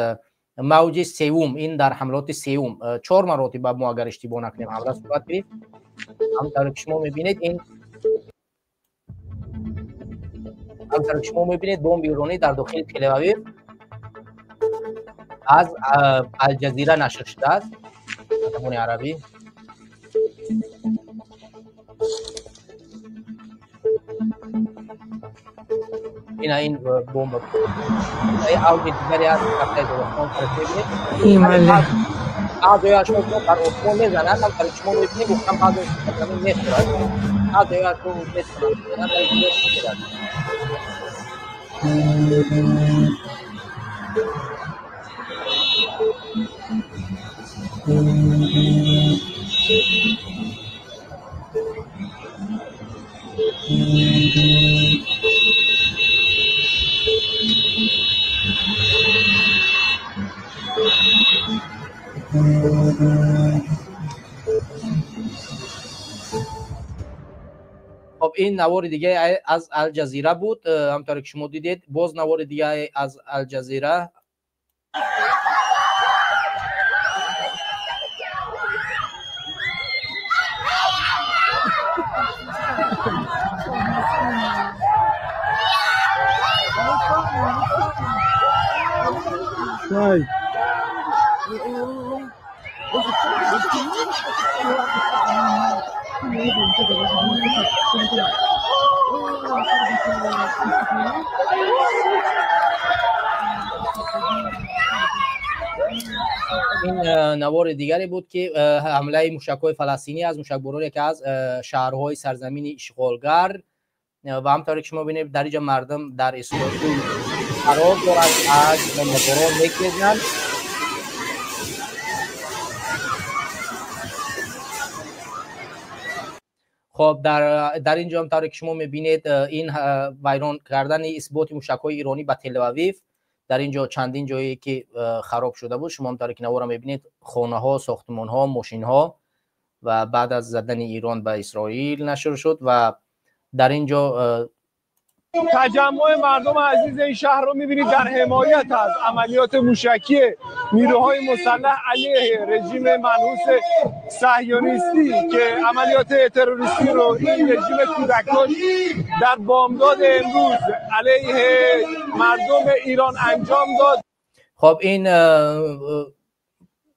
موج سوم، این در حملات سوم 4 مراتب ما اگر اشتباه نکنیم حمله صورت گرفت. همونطور که شما میبینید این همونطور که شما میبینید بمب ایرانی در داخل تل‌آویو از الجزیره نشر شده است، زبان عربی. این بمب اوج دیگری از هفته دوستان می‌بینید. بعضی‌هاش رو در آسمان می‌زنند، هم برای شما می‌بینید گفتم بعضی‌هاش در زمین می‌خورد، بعضی‌هاش رو می‌زنند ولی می‌خورد. خب این نوار دیگه از الجزیره بود، همطور که شما دیدید. باز نوار دیگه از الجزیره. این نوار دیگری بود که حمله موشک‌های فلسطینی از موشک‌باران که از شهرهای سرزمین اشغالگر و همطور که شما ببینید در اینجا مردم در اسرائیل قرار دارند، از بمباران می‌کشند. خب در اینجا هم طوری که شما می‌بینید این ویران کردن اثبات موشک‌های ایرانی به تل‌آویو در اینجا چندین جایی که خراب شده بود، شما هم طوری که نوار می‌بینید خانه‌ها، ساختمان‌ها، ماشین‌ها و بعد از زدن ایران به اسرائیل نشر شد. و در اینجا تجمع مردم عزیز این شهر رو می‌بینید در حمایت از عملیات موشکی نیروهای مسلح علیه رژیم منحوس صهیونیستی که عملیات تروریستی رو این رژیم کودک‌کش در بامداد امروز علیه مردم ایران انجام داد. خب این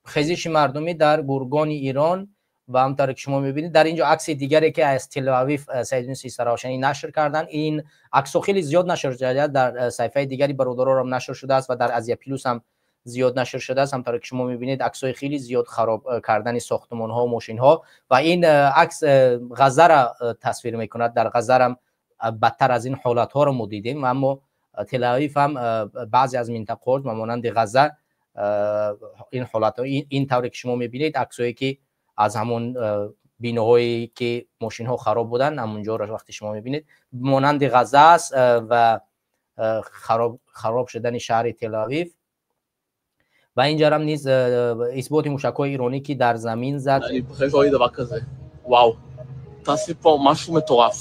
خیزش مردمی در گرگان ایران و همطور که شما میبینید در اینجا عکس دیگری که از تل اویو سید یونس استراوشانی نشر کردن، این عکس خیلی زیاد نشر شده، در صفحه دیگری برادران هم نشر شده است و در ازیا پلوس هم زیاد نشر شده است. همطور که شما میبینید عکس‌های خیلی زیاد خراب کردن ساختمان ها و ماشین ها و این عکس غزه را تصویر میکند. در غزه هم بدتر از این حالت ها رو ما دیدیم، اما تل اویو هم بعضی از منطقه ها مانند غزه این حالت ها، این طوری که شما میبینید عکسایی که از همون بیناهایی که ماشین ها خراب بودن همونجا را وقتی شما میبینید مانند غزه است و خراب شدن شهر تل اویو. و اینجا هم نیز اثبات موشک‌های ایرانی که در زمین زد. דבר כזה. וואו, טס לי פה משהו מטורף.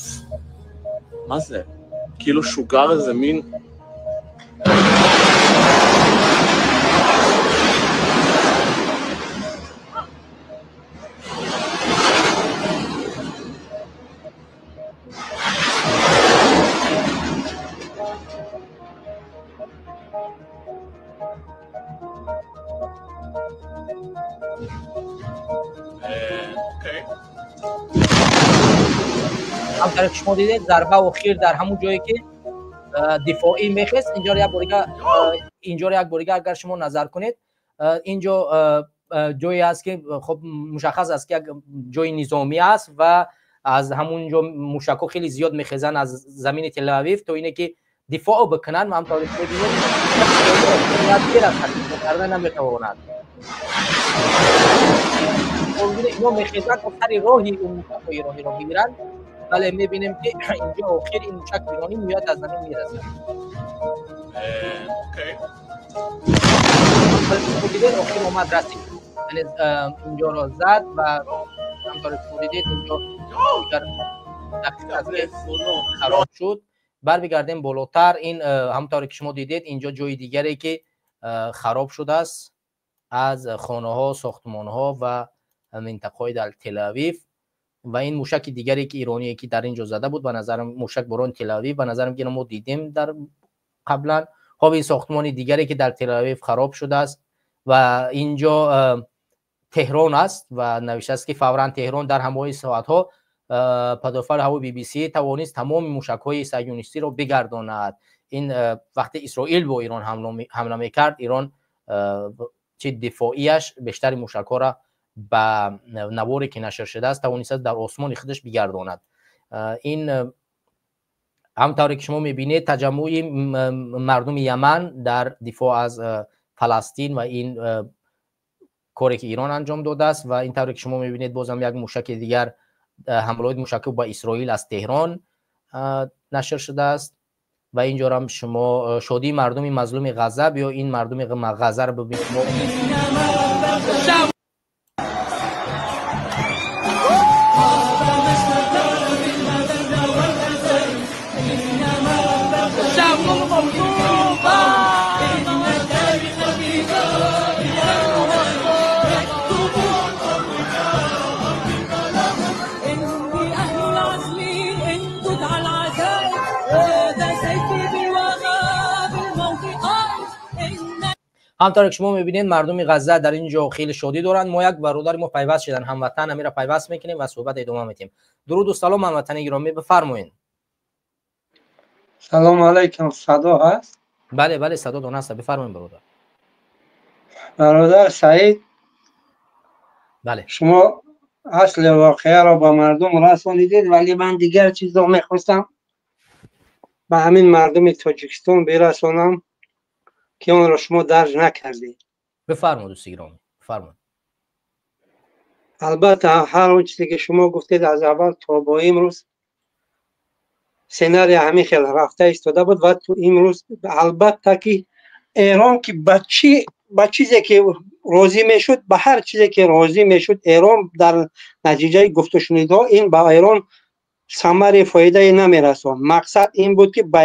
מה זה? כאילו שוגר איזה מין همطور که شما دیدید ضربه اخیر در همون جایی که دفاعی میخست. اینجا یک بار دیگه، اینجا یک بار دیگه اگر شما نظر کنید اینجا جایی است که خب مشخص است که یک جای نظامی است و از همونجا موشک‌ها خیلی زیاد میخزن از زمین تل اویو تا اینه که دفاع بکنن و همطور که می‌بینید کردن نمیتوانند. اینا میخزن تا سر راهی اون موشک‌های ایرانی رو بگیرن، ولی میبینیم که اینجا آخر این موشک ایرانی میاد از زمین میرسه. دیدید آخر اومد رسید، یعنی اینجا رو زد و همطور که دیدید اینجا خراب شد. برمیگردیم بالاتر، این همطور که شما دیدید اینجا جای دیگری که خراب شده است از خانه ها، ساختمان ها و منطقه در تل اویو. و این موشک دیگری که ایرانی که در اینجا زده بود به نظرم موشک برون تل اویو، به نظرم که ما دیدیم در قبلا. خب این ساختمان دیگری که در تل اویو خراب شده است و اینجا تهران است و نوشته است که فورا تهران در همه ساعت ها پدافند هوایی بی بی سی توانست تمام موشک های صهیونیستی را بگرداند. این وقتی اسرائیل با ایران حمله میکرد، ایران چه دفاعیش بیشتر موشک ها را به نواری که نشر شده است توانست در آسمان خودش بگرداند. این همطوری که شما میبینید تجمع مردم یمن در دفاع از فلسطین و این کاری که ایران انجام داده است. و این طوری که شما میبینید بازم یک موشک دیگر، حملات موشکی با اسرائیل از تهران نشر شده است. و اینجا هم شما شادی مردم مظلوم غزه یا این مردم غزه رو ببینید. همطور که شما میبینید مردم غزه در اینجا خیلی شادی دارند. ما یک برادر ما پیوست شدن، هموطن امیر پیوست میکنیم و صحبت ادامه میدیم. درود و سلام هموطن گرامی، بفرمایید. سلام علیکم، صدا هست؟ بله بله صدا دون هست، بفرمایید برادر. برادر سعید، بله شما اصل واقعه را با مردم رسانیدید، ولی من دیگر چیز را میخواستم به همین مردم تاجیکستان برسانم که اون را شما درج نکردید. بفرمایید دوست گرامی، بفرمایید. البته هر اون چیزی که شما گفتید از اول تا با امروز سناریو همین خیلی رفته ایستاده بود و تو امروز البته که ایران که با چیزی که راضی میشد، به هر چیزی که راضی میشد ایران در نتیجه گفت و شنیدها این با ایران Самари фоидае намерасонд. Мақсад ин буд, ки ба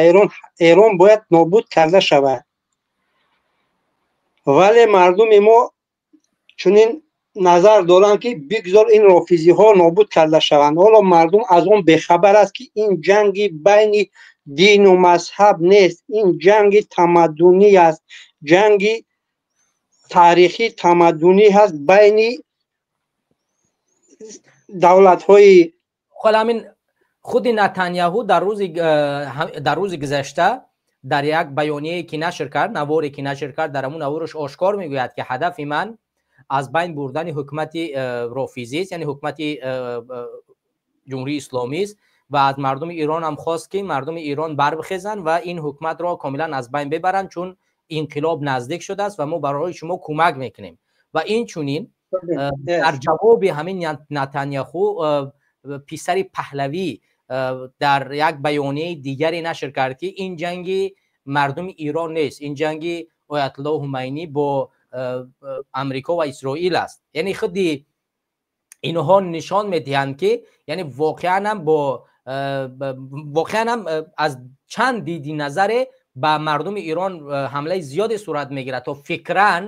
Эрон бояд нобуд карда шавад. Вале мардуми мо чунин назар доранд, ки бигзор ин рофизиҳо нобуд карда шаванд. Ҳоло мардум аз он бехабар аст, ки ин ҷанги байни дину мазҳаб нест, ин ҷанги тамаддунӣ аст, ҷанги таърихӣ тамаддунӣ ҳаст байни давлатҳои Ҳола ҳамин худи Натаняҳу дар рӯзи гузашта дар як баёнияе ки нашр кард, наворе ки нашр кард, дар ҳамун навораш ошкор мегӯяд, ки ҳадафи ман аз байн бурдани ҳукумати рофизист, яъне ҳукумати Ҷумҳурии Исломист, ва аз мардуми Эрон ҳам хост, ки мардуми Эрон барбихезанд ва ин ҳукуматро комилан аз байн бибаранд, чун инқилоб наздик шудааст ва мо барои шумо кӯмак мекунем. Ва инчунин дар ҷавоби ҳамин Натаняху писари Паҳлавӣ дар як баёнияи дигаре нашр кард, ки ин ҷанги мардуми Эрон нест, ин ҷанги Оятулло Ҳумайнӣ бо Амрико ва Исроил аст. Яъне худи инҳо нишон медиҳанд, ки яъне воқеан ҳам аз чанд диди назаре ба мардуми Эрон ҳамлаи зиёде сурат мегирад, то фикран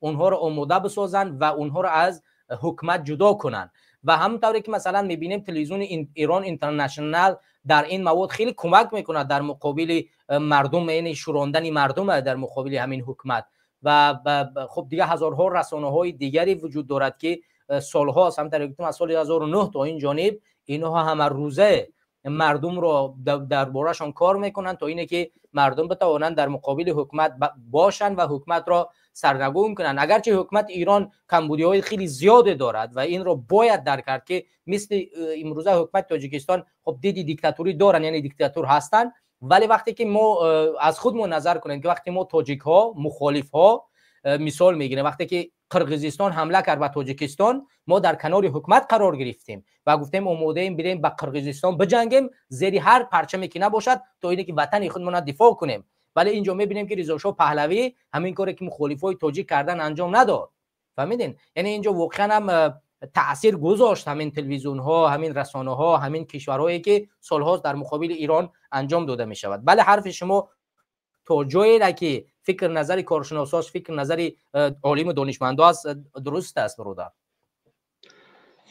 онҳоро омода бисозанд ва онҳоро аз ҳукумат ҷудо кунанд. Ва ҳамон тавре ки масалан мебинем, телевизиони Эрон Интернашнал дар ин мавод хеле кӯмак мекунад дар муқобили мардум, яъне шӯрондани мардум дар муқобили ҳамин ҳукумат. Ва хуб, дигар ҳазорҳо расонаҳои дигаре вуҷуд дорад, ки солҳо аст, ҳамтаре гуфтам, аз соли 2009 то ин ҷониб инҳо ҳама рӯза мардумро дар борашон кор мекунанд, то ине ки мардум битавонанд дар муқобили ҳукумат бошанд ва ҳукуматро сарнагун кунанд. Агарчи ҳукумати Эрон камбудиҳои хеле зиёде дорад ва инро бояд дарк кард, ки мисли имрӯза ҳукумати Тоҷикистон хуб диди диктатурӣ доранд, яъне диктатур ҳастанд. Вале вақте ки мо аз худмон назар кунем, ки вақте мо тоҷикҳо, мухолифҳо, мисол мегирем, вақте ки Қирғизистон ҳамла кард ба Тоҷикистон, мо дар канори ҳукумат қарор гирифтем ва гуфтем, омодаем бирем ба Қирғизистон биҷангем, зери ҳар парчаме ки набошад, то ине ки ватани худмона дифоъ кунем. Вале инҷо мебинем, ки Ризошоҳ Паҳлавӣ ҳамин коре ки мухолифҳои тоҷик кардан анҷом надод. Фаҳмидин? Яъне инҷо воқеан ҳам таъсир гузошт ҳамин телевизионҳо, ҳамин расонаҳо, ҳамин кишварҳое ки солҳост дар муқобили Эрон анҷом дода мешавад. Бале, ҳарфи шумо то ҷое ки фикр назари коршиносост, фикр назари олиму донишмандо аст, дуруст аст, бародар.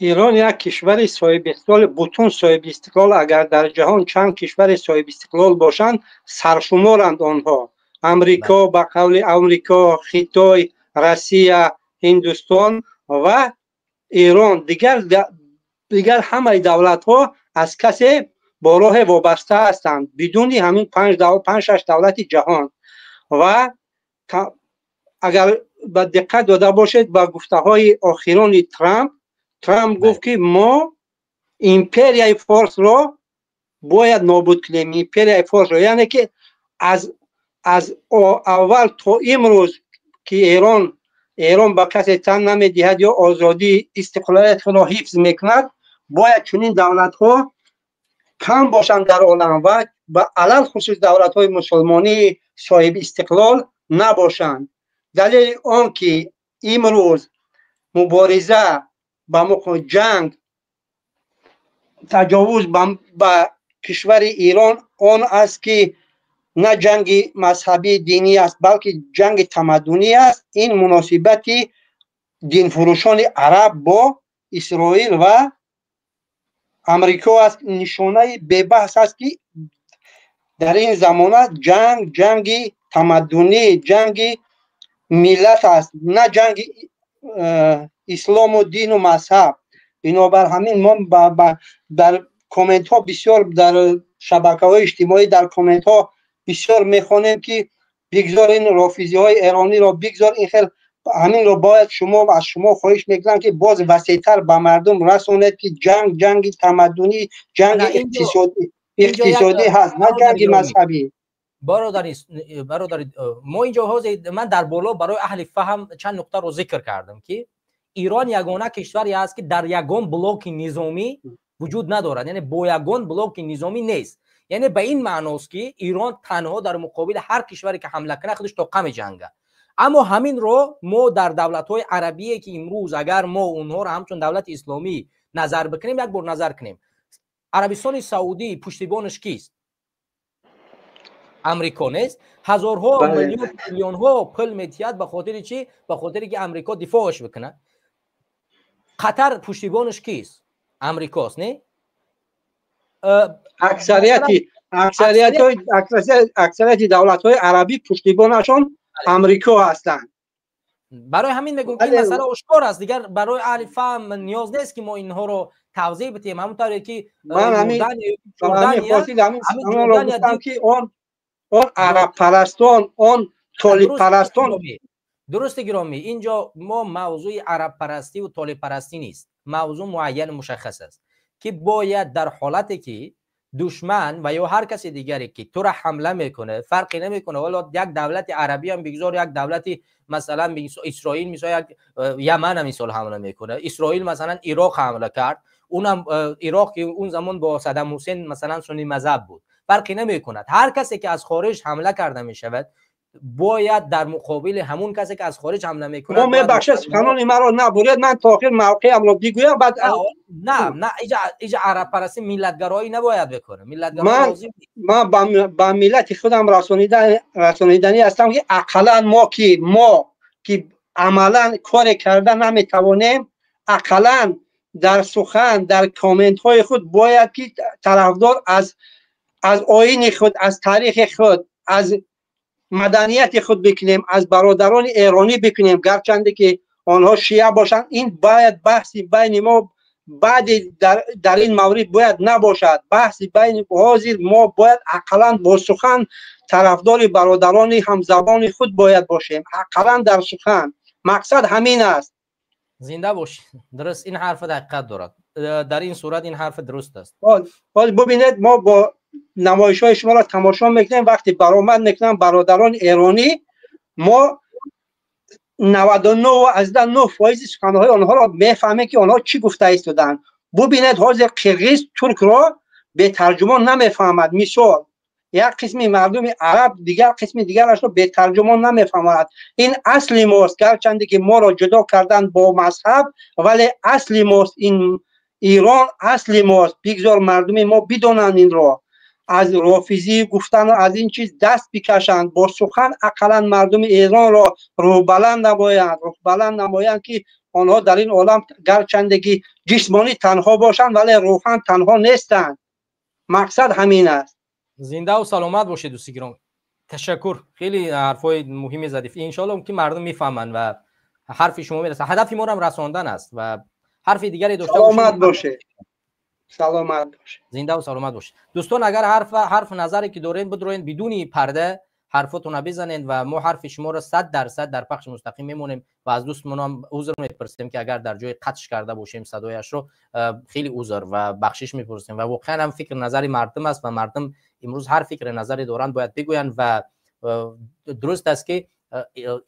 Эрон як кишвари соҳибистиқлол, бутун соҳибистиқлол. Агар дар ҷаҳон чанд кишвари соҳибистиқлол бошанд, саршуморанд онҳо. Амрико, ба қавли Амрико, Хитой, Россия, Ҳиндустон ва Эрон. Дигар ҳамаи давлатҳо аз касе бо роҳе вобаста ҳастанд, бидуни ҳамин панҷ шаш давлати ҷаҳон. Ва агар ба диққат дода бошед ба гуфтаҳои охирони Трамп, Трамп гуфт, ки мо империяи форсро бояд нобуд кунем, империяи форсро. Яъне ки аз аввал то имрӯз ки Эрон ба касе тан намедиҳад ё озодии истиқлолияти худро ҳифз мекунад, бояд чунин давлатҳо кам бошанд дар олам ва ба алалхусус давлатҳои мусулмонии соҳиби истиқлол набошанд. Далели он ки имрӯз мубориза ба ҷанг, таҷовуз ба кишвари Эрон он аст, ки на ҷанги мазҳабӣ динӣ аст, балки ҷанги тамаддунӣ аст. Ин муносибати динфурӯшони араб бо Исроил ва Амрико аст. Нишонаи бебаҳс аст, ки дар ин замона ҷанг ҷанги тамаддунӣ, ҷанги миллат аст, на ҷанги ислому дину мазҳаб. Бинобар ҳамин мо дар комментҳо бисёр, дар шабакаҳои иҷтимоӣ дар комментҳо бисёр мехонем, ки бигзор ин рофизиҳои эрониро, бигзор ин хел. Ҳаминро бояд шумо, аз шумо хоҳиш мекунам, ки боз васеътар ба мардум расонед, ки ҷанг ҷанги тамаддунӣ, ҷанги иқтисодӣ ҳаст, на ҷанги мазҳабӣ. Бародари мо, инҷо ҳозир ман дар боло барои аҳли фаҳм чанд нуқтаро зикр кардам, ки Эрон ягона кишваре аст, ки дар ягон блоки низомӣ вуҷуд надорад, яъне бо ягон блоки низомӣ нест. Яъне ба ин маъност, ки Эрон танҳо дар муқобили ҳар кишваре ки ҳамла кунад, худаш тоқа меҷангад. Аммо ҳаминро мо дар давлатҳои арабие, ки имрӯз агар мо онҳоро ҳамчун давлати исломӣ назар бикунем, як бор назар кунем. Арабистони Саудӣ пуштибонаш кист? Амрико нест? Ҳазорҳо миллион, миллионҳо пул метиҳад. Ба хотири чӣ? Ба хотире ки Амрико дифоъаш бикунад. Қатар пуштибонаш кист? Амрикост, не? Аксарияти давлатҳои арабӣ пуштибонашон Амрико ҳастанд. Барои ҳамин мегӯм, ки ин масъала ошкор аст, дигар барои аҳли фаҳм ниёз нест, ки мо инҳоро тавзеҳ бидиҳем. Ҳамон тавре ки Ман ҳамин гуфтам, ки он арабпарастон, он толибпарастон. Дурусти, гиромӣ, инҷо мо мавзӯи арабпарастиву толибпарастӣ нест. Мавзӯъ муайяну мушаххас аст, ки бояд дар ҳолате ки душман ва ё ҳар каси дигаре ки тура ҳамла мекунад, фарқе намекунад, ҳоло як давлати арабӣ ҳам бигзор, як давлати масалан Исроил, мисол як Яман мисол ҳамла мекунад, Исроил масалан Ироқ ҳамла кард, унам Ироқ ки он замон бо Саддам Ҳусейн масалан сунни мазҳаб буд, фарқе намекунад. Ҳар касе ки аз хориҷ ҳамла карда мешавад, бояд дар муқобили ҳамун касе ки аз хориҷ ҳамла мекунад. Мо мебахшед, суханони маро набуред, ман то охир мавқеамро бигӯям, баъд. На, на, иҷа арабпарастӣ, миллатгароӣ набояд бикунем. Ман ба миллати худам расониданӣ ҳастам, ки ақаллан мо ки амалан коре карда наметавонем, ақаллан дар сухан, дар комментҳои худ бояд ки тарафдор аз оини худ, аз таърихи худ, аз маданияти худ бикунем, аз бародарони эронӣ бикунем, гарчанде ки онҳо шия бошанд. Ин бояд баҳси байни мо баъди дар ин маврид бояд набошад баҳси байни. Ҳозир мо бояд ақаллан бо сухан тарафдори бародарони ҳамзабони худ бояд бошем, ақаллан дар сухан. Мақсад ҳамин аст. Зинда бош. Дуруст, ин ҳарф ҳақиқат дорад. Дар ин сурат ин ҳарф дуруст аст. Ҳоз бубинед, мо бо намоишҳои шуморо тамошо мекунем. Вақте баромад мекунам бародарони эронӣ, мо 99,9% суханҳои онҳоро мефаҳмем, ки онҳо чӣ гуфта истоданд. Бубинед, ҳозир қирғиз туркро бетарҷумон намефаҳмад. Мисол, як қисми мардуми араб дигар қисми дигарашро бетарҷумон намефаҳмад. Ин асли мост. Гарчанде ки моро ҷудо кардан бо мазҳаб, вале асли мост. Ин Ирон асли мост. Бигзор мардуми мо бидонанд инро, аз рофизӣ гуфтану аз ин чиз даст бикашанд. Бо сухан ақаллан мардуми Эронро рӯҳбаланд намоянд, ки онҳо дар ин олам гарчанде ки ҷисмонӣ танҳо бошанд, вале рӯҳан танҳо нестанд. Мақсад ҳамин аст. Зиндаву саломат бошед, дӯсти гиромӣ, ташаккур. Хеле ҳарфҳои муҳиме задед. Иншоалло, ки мардум мефаҳманд ва ҳарфи шумо мерасад. Ҳадафи моро ҳам расондан аст. Ва ҳарфи дигаре дошта Саломат бошед, саломат бошед. Зиндаву саломат бошед. Дӯстон, агар ҳарф назаре ки доред, бидроен, бидуни парда ҳарфотона бизанед ва мо ҳарфи шуморо 100% дар пахши мустақим мемонем. Ва аз дӯстмонам узр мепурсем, ки агар дар ҷои қатъш карда бошем садояшро, хеле узр ва бахшиш мепурсем. Ва воқеан ҳам фикр назари мардум аст ва мардум имрӯз ҳар фикри назаре доранд, бояд бигӯянд. Ва дуруст аст, ки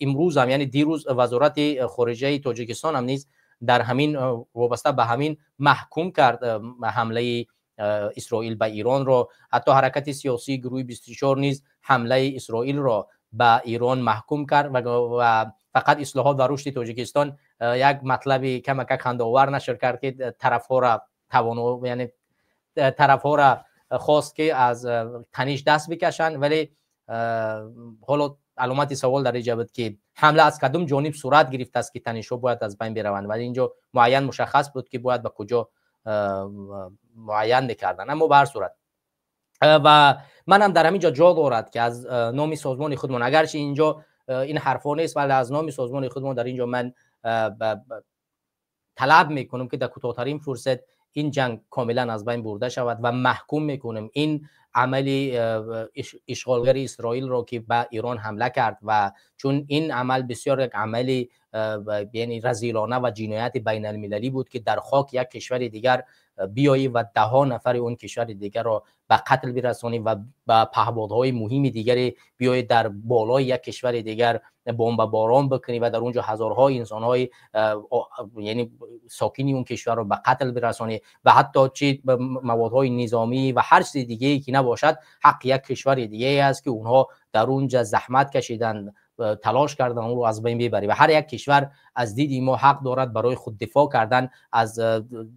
имрӯзам, яъне дирӯз, Вазорати хориҷаи Тоҷикистон ҳам низ дар ҳамин вобаста ба ҳамин маҳкум кард ҳамлаи Исроил ба Иронро. Ҳатто ҳаракати сиёсии гурӯҳи 24 низ ҳамлаи Исроилро ба Ирон маҳкум кард. Ва фақат Ислоҳот ва рушди Тоҷикистон як матлаби камакак хандаовар нашр кард, ки тарафҳоро тавоно, яъне тарафҳоро хост, ки аз таниш даст бикашанд. Вале ҳоло аломати савол дар инҷа буд, ки ҳамла аз кадом ҷониб сурат гирифтааст, ки танишҳо бояд аз байн бираванд. Вале инҷо муайян мушаххас буд, ки бояд ба куҷо муайян мекарданд. Аммо ба ҳар сурат, ва манам дар ҳамин ҷо ҷо дорад, ки аз номи созмони худмон, агарчи инҷо ин ҳарфҳо нест, вале аз номи созмони худмон дар инҷо ман талаб мекунам, ки дар кӯтоҳтарин фурсат ин ҷанг комилан аз байн бурда шавад ва маҳкум мекунем ин амали ишғолгари Исроилро, ки ба Ирон ҳамла кард. Ва чун ин амал бисёр як амали, яъне разилона ва ҷинояти байналмилалӣ буд, ки дар хок як кишвари дигар биёӣ ва даҳҳо нафари он кишвари дигарро ба қатл бирасонӣ ва ба паҳбодҳои муҳими дигаре биёӣ, дар болои як кишвари дигар бомбаборон бикунӣ ва дар он ҷо ҳазорҳо инсонҳои, яъне сокини он кишварро ба қатл бирасонӣ ва ҳатто чи маводҳои низомӣ ва ҳар чизи дигае ки набошад, ҳаққи як кишвари дигае аст, ки онҳо дар он ҷа заҳмат кашиданд. تلاش کردن اون رو از بین ببری و هر یک کشور از دید ما حق دارد برای خود دفاع کردن از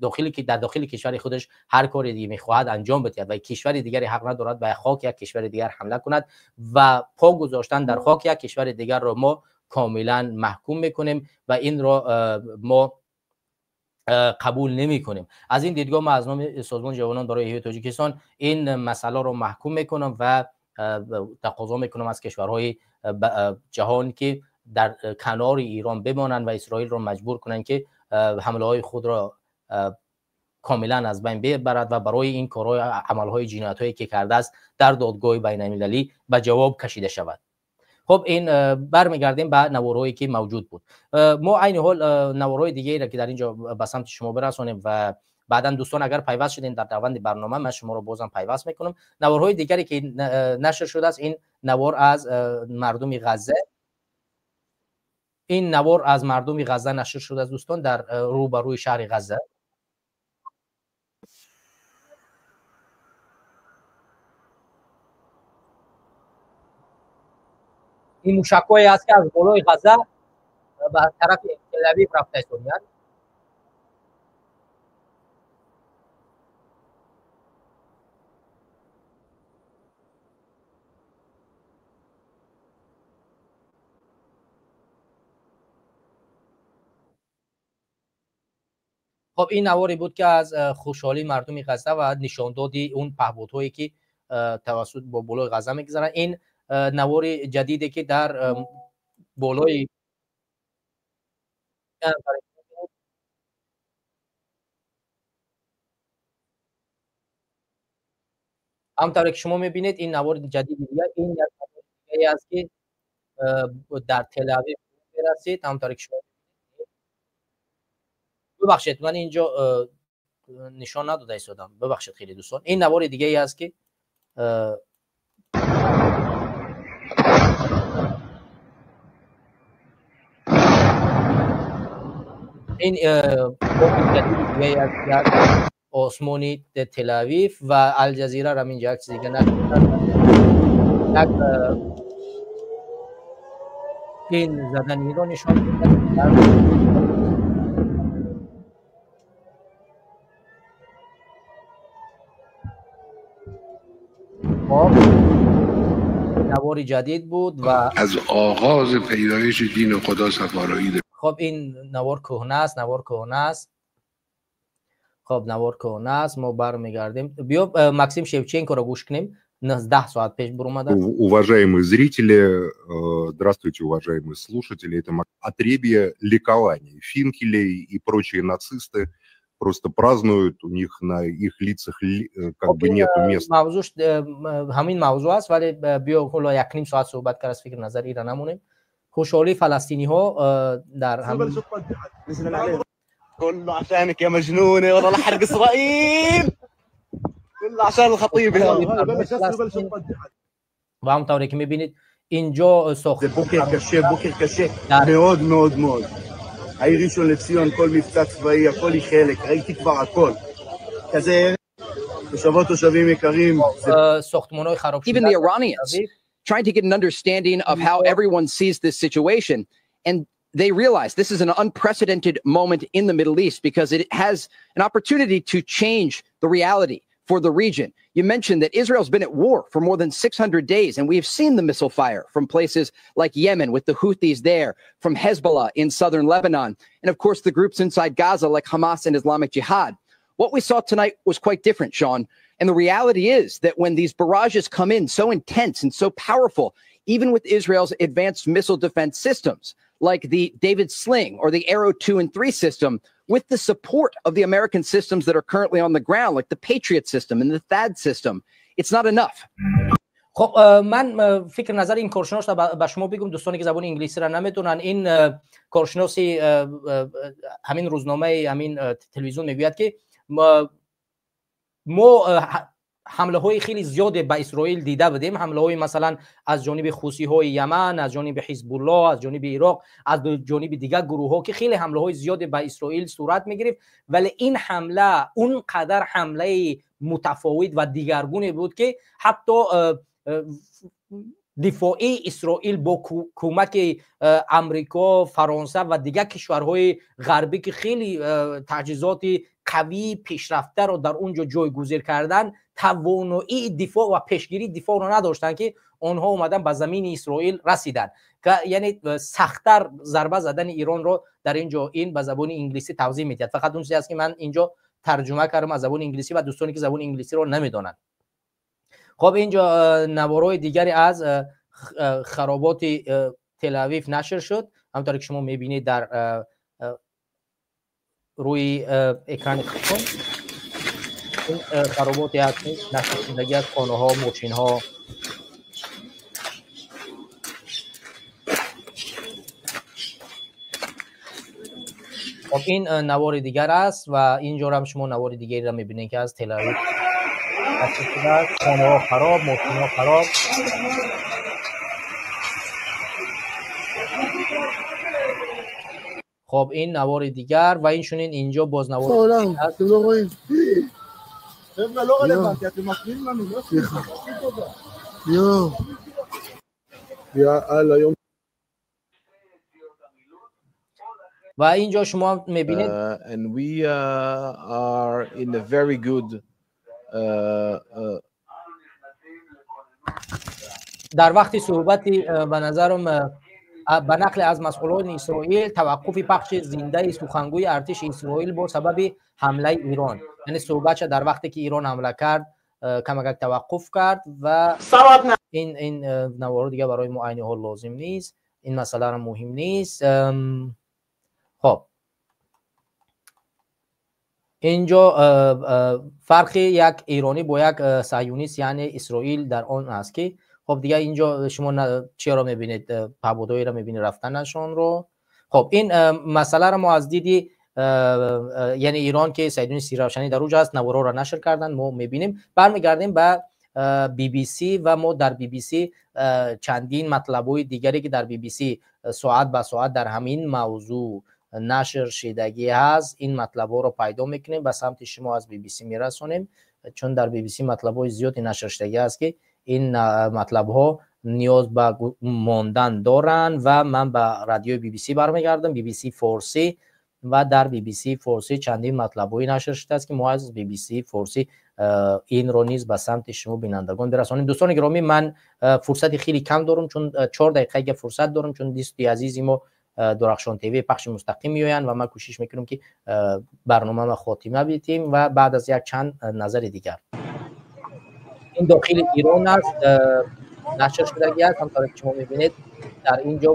داخل که در داخل کشور خودش هر کاری دیگه میخواهد انجام بدهد و کشور دیگری حق ندارد به خاک یک کشور دیگر حمله کند و پا گذاشتن در خاک یک کشور دیگر را ما کاملا محکوم میکنیم و این را ما قبول نمی کنیم. از این دیدگاه ما از نام سازمان جوانان برای احیای تاجیکستان این مسئله را محکوم میکنم و تقاضا میکنم از کشورهای جهان که در کنار ایران بمانند و اسرائیل را مجبور کنند که حمله های خود را کاملا از بین ببرد و برای این کارهای عملهای جنایت هایی که کرده است در دادگاه بین المللی به جواب کشیده شود. خب این برمیگردیم به نوارهایی که موجود بود. ما عین حال نوارهای دیگه را که در اینجا به سمت شما برسانیم و بعدا دوستان اگر پیوست شدین در روند برنامه من شما رو بازم پیوست میکنم. نوارهای دیگری که نشر شده است، این نوار از مردم غزه، این نوار از مردم غزه نشر شده است دوستان، در روبروی شهر غزه. این موشک‌هایی است که از بالای غزه به طرف تل ابیب رفته است. خب این نواری بود که از خوشحالی مردم غزه و نشاندادی اون پهپادهایی که توسط با بالای غزه میگذرن. این نوار جدیدی که در بالای همطور که شما میبینید این نوار جدید دیگه، این یک دیگه است که در تل ابیب رسید. همطور که شما ببخشید من اینجا نشان نداده ایستادم، ببخشید خیلی دوستان. این نوار دیگه ای است که این بمب دیگه از در آسمانی تل ابیب و الجزیره را اینجا یک چیز دیگه نشر این زدن این را نشان می‌دهد. نوار جدید بود و از آغاز پیدایش دین خدا سفارایی. خب این نوار کهنه است، نوار کهنه است. خب نوار کهنه است. ما برمیگردیم. بیا ماکسیم شевченко رو گوش کنیم. 10 ساعت پیش برآمده. Уважаемые зрители, здравствуйте, уважаемые слушатели. Это отребье ликования. Финкелей и прочие нацисты просто празднуют, у них на их лицах как бы нету места. موضوع همین موضوع است، ولی بیا حالا یک نیم ساعت صحبت کرد از فکر نظر ایران نمونیم. خوشحالی فلسطینی ها در هم كله عشانك يا مجنونه والله لحرق اسرائيل كله عشان الخطيب. و همونطوری که میبینید اینجا ساخت بوکر کشه، بوکر کشه מאוד מאוד מאוד. העיר ראשון לציון, כל מבצע צבאי, הכל היא חלק, ראיתי כבר הכל. כזה תושבות, תושבים יקרים. Even the Iranians trying to get an understanding of how everyone sees this situation, and they realize this is an unprecedented moment in the Middle East because it has an opportunity to change the reality for the region. You mentioned that Israel's been at war for more than 600 days, and we have seen the missile fire from places like Yemen with the Houthis there, from Hezbollah in southern Lebanon, and of course the groups inside Gaza like Hamas and Islamic Jihad. What we saw tonight was quite different, Sean. And the reality is that when these barrages come in so intense and so powerful, even with Israel's advanced missile defense systems, like the David Sling or the Arrow 2 and 3 system, with the support of the American systems that are currently on the ground, like the Patriot system and the THAAD system, it's not enough. خب من فکر نظر این کارشناس را به شما بگم، دوستانی که زبان انگلیسی را نمیدونن، این کارشناسی همین روزنامه همین تلویزیون میگوید که ما حمله های خیلی زیاد به اسرائیل دیده بودیم، حمله های مثلا از جانب حوثی های یمن، از جانب حزب الله، از جانب عراق، از جانب دیگر گروه ها که خیلی حمله های زیاد به اسرائیل صورت می گرفت، ولی این حمله اون قدر حمله متفاوت و دیگرگونه بود که حتی дифоии Исроил бо кӯмаки Амрико, Фаронса ва дигар кишварҳои ғарбӣ, ки хеле таҷҳизоти қавии пешрафтаро дар он ҷо ҷойгузир карданд, тавоноии дифоъ ва пешгирии дифоъро надоштанд, ки онҳо омадан ба замини Исроил расиданд. Яъне сахттар зарба задани Иронро дар ин ҷо ин ба забони инглисӣ тавзеҳ медиҳад. Фақат он чизе аст, ки ман инҷо тарҷума кардам аз забони инглисӣ ва дӯстоне, ки забони инглисиро намедонанд. Хоб, инҷо наворҳои дигаре аз хароботи Телавив нашр шуд. Ҳамонтавре ки шумо мебинед дар рӯи экрани худтон, ин хароботе ҳаст, нашр шудагӣ аз хонаҳо, мошинҳо. Хоб, ин навори дигар аст ва инҷо ҳам шумо навори дигареро мебинед, ки аз Телавив нашр шудааст. Хонаҳо хароб, мошинҳо хароб. Хоб, ин навори дигар ва инчунин инҷо боз навори аст. Ва инҷо шумо мебинед, and we are in a very good дар вақти суҳбати, ба назарам, ба нақли аз масъулони Исроил, таваққуфи пахши зиндаи сухангӯи артиши Исроил бо сабаби ҳамлаи Ирон, яъне суҳбатша дар вақте ки Ирон ҳамла кард, камакак таваққуф кард. Ва ин наворо дигар барои мо айни ҳол лозим нест, ин масъаларо муҳим нест. Хоб, инҷо фарқи як эронӣ бо як саҳюнист, яъне Исроил, дар он аст, ки хоб, дигар инҷо шумо чиро мебинед? Паҳбодҳоеро мебинед, рафтанашонро. Хоб, ин масъаларо мо аз диди, яъне Ирон, ки Саидуни Сиравшанӣ дар уҷо аст, наворҳоро нашр карданд, мо мебинем. Бармегардем ба BBC ва мо дар BBC чандин матлабҳои дигаре, ки дар BBC соат ба соат дар ҳамин мавзӯъ нашр шидагӣ ҳаст, ин матлабҳоро пайдо мекунем, ба самти шумо аз BBC мерасонем, чун дар BBC матлабҳои зиёде нашр шидагӣ аст, ки ин матлабҳо ниёз ба мондан доранд. Ва ман ба радиои BBC бармегардам, BBC Форсӣ, ва дар BBC Форсӣ чандин матлабҳое нашр шудааст, ки мо аз BBC Форсӣ инро низ ба самти шумо бинандагон бирасонем. Дӯстони гиромӣ, ман фурсати хеле кам дорам, чун 4 дақиқага фурсат дорам, чун дӯсти азизи мо Дурахшон ТВ пахши мустақим меоянд ва ман кӯшиш мекунам, ки барномаро хотима бидиҳем ва баъд аз як чанд назари дигар. Ин дохили Ирон аст, нашр шудагӣ аст. Ҳамтавре ки шумо мебинед, дар ин ҷо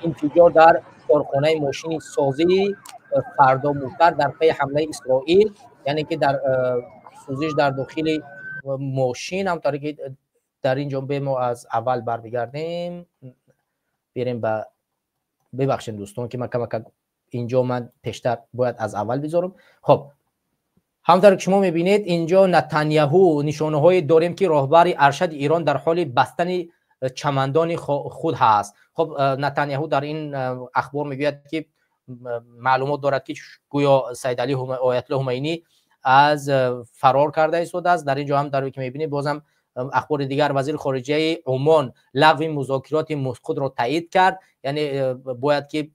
инфиҷор дар корхонаи мошини созии Фардо Мутар дар пайи ҳамлаи Исроил, яъне ки дар сӯзиш дар дохили мошин. Ҳамтавре ки дар ин ҷо мо аз аввал бармегардем, берем ба, бибахшед дӯстон, ки ман камакак инҷо ман пештар бояд аз аввал бизорам. Хоб, ҳамтавре ки шумо мебинед, инҷо Натанияҳу, нишонаҳое дорем, ки роҳбари аршади Ирон дар ҳоли бастани чамандони худ ҳаст. Хоб, Натанияҳу дар ин ахбор мегӯяд, ки маълумот дорад, ки гӯё Саид Али Оятулло Ҳумайнӣ аз фарор карда истодааст. Дар ин ҷо ҳам дар ки мебинед, бозам ахбори дигар: вазири хориҷаи Умон лағви музокироти худро таъид кард. Яъне бояд ки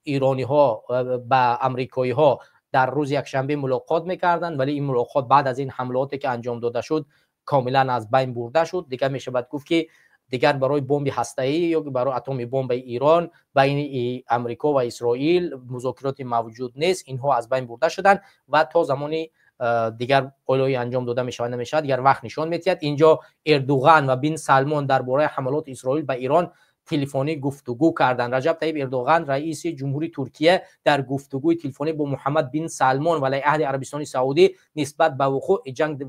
ирониҳо ба амрикоиҳо дар рӯзи якшанбе мулоқот мекарданд, вале ин мулоқот баъд аз ин ҳамлаоте, ки анҷом дода шуд, комилан аз байн бурда шуд. Дигар мешавад гуфт, ки дигар барои бомби ҳастаӣ ё барои атоми бомбаи Ирон байни Амрико ва Исроил музокироти мавҷуд нест. Инҳо аз байн бурда шуданд ва то замони дигар олои анҷом дода мешавад, намешавад, дигар вақт нишон медиҳад. Инҷо Эрдуған ва Бин Салмон дар бораи ҳамалоти Исроил ба Ирон телефонӣ гуфтугӯ карданд. Раҷаб Таиб Эрдоған, раиси ҷумҳури Туркия, дар гуфтугӯи телефонӣ бо Муҳаммад бин Салмон, валиаҳди Арабистони Саудӣ, нисбат ба вуқӯи ҷанг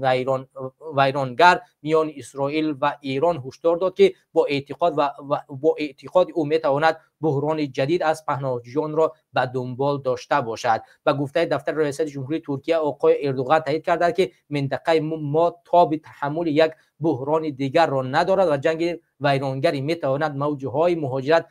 вайронгар миёни Исроил ва Ирон ҳушдор дод, ки бо эътиқоди ӯ метавонад буҳрони ҷадид аз паҳноҷиёнро ба дунбол дошта бошад. Ба гуфтаи дафтари раёсати ҷумҳурии Туркия, оқои Эрдоған таъид карданд, ки минтақаи мо тоби таҳаммули як буҳрони дигарро надорад ва ҷанги вайронгаре метавонад мавҷҳои муҳоҷират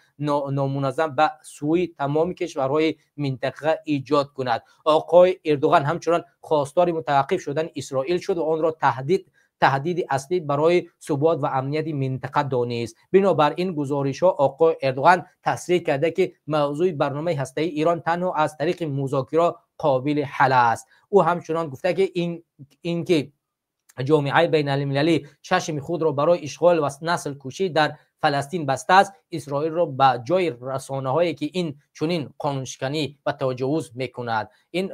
номуназзам ба сӯи тамоми кишварҳои минтақа эҷод кунад. Оқои Эрдоған ҳамчунон хостори мутаваққиф шудани Исроил шуд ва онро таҳдид таҳдиди аслӣ барои субот ва амнияти минтақа донист. Бинобар ин гузоришҳо оқои Эрдоған тасриҳ карда, ки мавзӯи барномаи ҳастаии Ирон танҳо аз тариқи музокира қобили ҳал аст. Ӯ ҳамчунон гуфта, ки ин ки ҷомеаи байналмилалӣ чашми худро барои ишғол ва наслкушӣ дар Фаластин бастааст, Исроилро ба ҷои расонаҳое, ки ин чунин қонуншиканӣ ва таҷовуз мекунад. Ин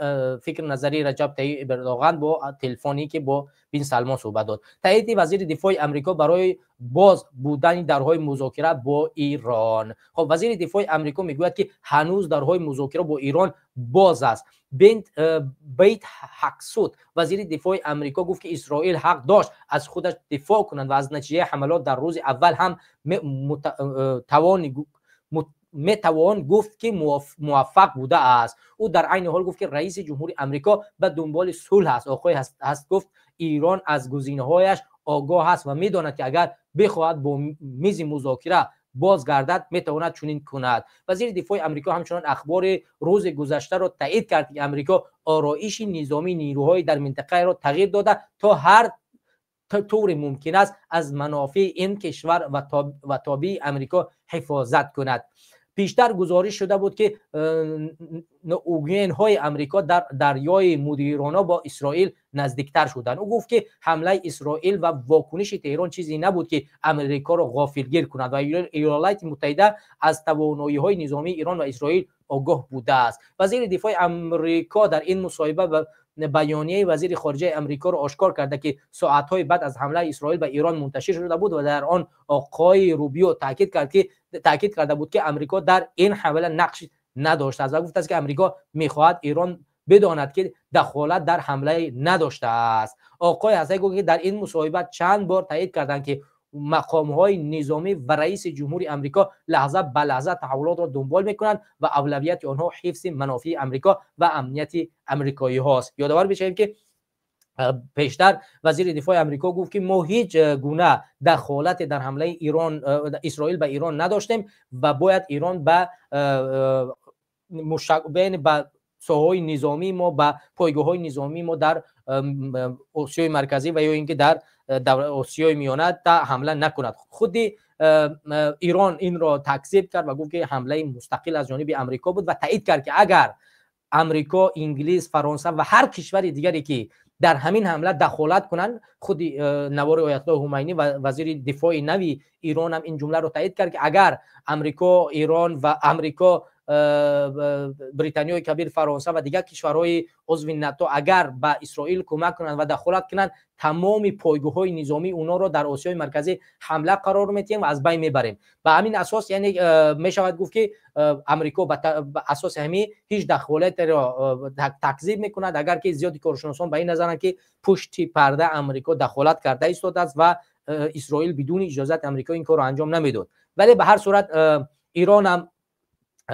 фикр назари Раҷаб Тайиб Эрдоған бо телефоне, ки бо Бин Салмон суҳбат дод. Таъиди вазири дифои Амрико барои боз будани дарҳои музокира бо Ирон. Хоб, вазири дифои Амрико мегӯяд, ки ҳанӯз дарҳои музокира бо Ирон боз аст. Бейт Ҳаксуд, вазири дифои Амрико, гуфт, ки Исроил ҳақ дошт аз худаш дифоъ кунад ва аз натиҷаи ҳамалот дар рӯзи аввал ҳам метавон гуфт, ки муваффақ будааст. Ӯ дар айни ҳол гуфт, ки раиси ҷумҳури Амрико ба дунболи сулҳ аст. Оқои ҳаст гуфт, Ирон аз гузинаҳояш огоҳ аст ва медонад, ки агар бихоҳад бо мизи музокира бозгардад, метавонад чунин кунад. Вазири дифои Амрико ҳамчунон ахбори рӯзи гузаштаро таъид кард, ки Амрико ороиши низомии нирӯҳои дар минтақаро тағйир дода, то ҳар тавре мумкин аст аз манофеи ин кишвар ва тобеи Амрико ҳифозат кунад. Пештар гузориш шуда буд, ки наугенҳои Амрико дар дарёи Мудирона бо Исроил наздиктар шуданд. Ӯ гуфт, ки ҳамлаи Исроил ва вокуниши Теҳрон чизе набуд, ки Амрикоро ғофилгир кунад ва Иёлоти Муттаҳида аз тавоноиҳои низомии Ирон ва Исроил огоҳ будааст. Вазири дифои Амрико дар ин мусоҳиба баёнияи вазири хориҷаи Амрикоро ошкор карда, ки соатҳои баъд аз ҳамлаи Исроил ба Ирон мунташир шуда буд ва дар он оқои Рубио таъкид карда буд, ки Амрико дар ин ҳамла нақш надоштааст ва гуфтааст, ки Амрико мехоҳад Ирон бидонад, ки дахолат дар ҳамлае надоштааст. Оқои Ҳасай гуфт, ки дар ин мусоҳиба чанд бор таъид карданд, ки мақомҳои низомӣ ва раиси ҷумҳури Амрико лаҳза ба лаҳза таҳаввулотро дунбол мекунанд ва авлавияти онҳо ҳифзи манофеи Амрико ва амнияти амрикоиҳост. Ёдовар бишавем, ки пештар вазири дифои Амрико гуфт, ки мо ҳеҷ гуна дахолате дар ҳамлаи Ирон Исроил ба Ирон надоштем ва бояд Ирон ба мушак ба соҳаҳои низомии мо, ба пойгоҳҳои низомии мо дар Осиёи Марказӣ ва ё ин ки дар Осиёи Миёна ҳамла накунад. Худи Ирон инро такзиб кард ва гуфт, ки ҳамлаи мустақил аз ҷониби Амрико буд ва таъид кард, ки агар Амрико, Инглис, Фаронса ва ҳар кишвари дигаре, ки дар ҳамин ҳамла дахолат кунанд. Худи навори Оятуллоҳ Ҳумайнӣ ва вазири дифои нави Ирон ҳам ин ҷумларо таъид кард, ки агар Амрико, Ирон ва Амрико, Британиёи Кабир, Фаронса ва дигар кишварҳои узви НАТО агар ба Исроил кӯмак кунанд ва дахолат кунанд, тамоми пойгоҳҳои низомии онҳоро дар Осиёи Марказӣ ҳамла қарор медиҳем ва аз байн мебарем. Ба ҳамин асос, яъне мешавад гуфт, ки Амрико ба асоси ҳамин ҳеҷ дахолатеро такзиб мекунад, агар ки зиёди коршиносон ба ин назаранд, ки пушти парда Амрико дахолат карда истодааст ва Исроил бидуни иҷозати Амрико ин корро анҷом намедод. Вале ба ҳар сурат Ирон ҳам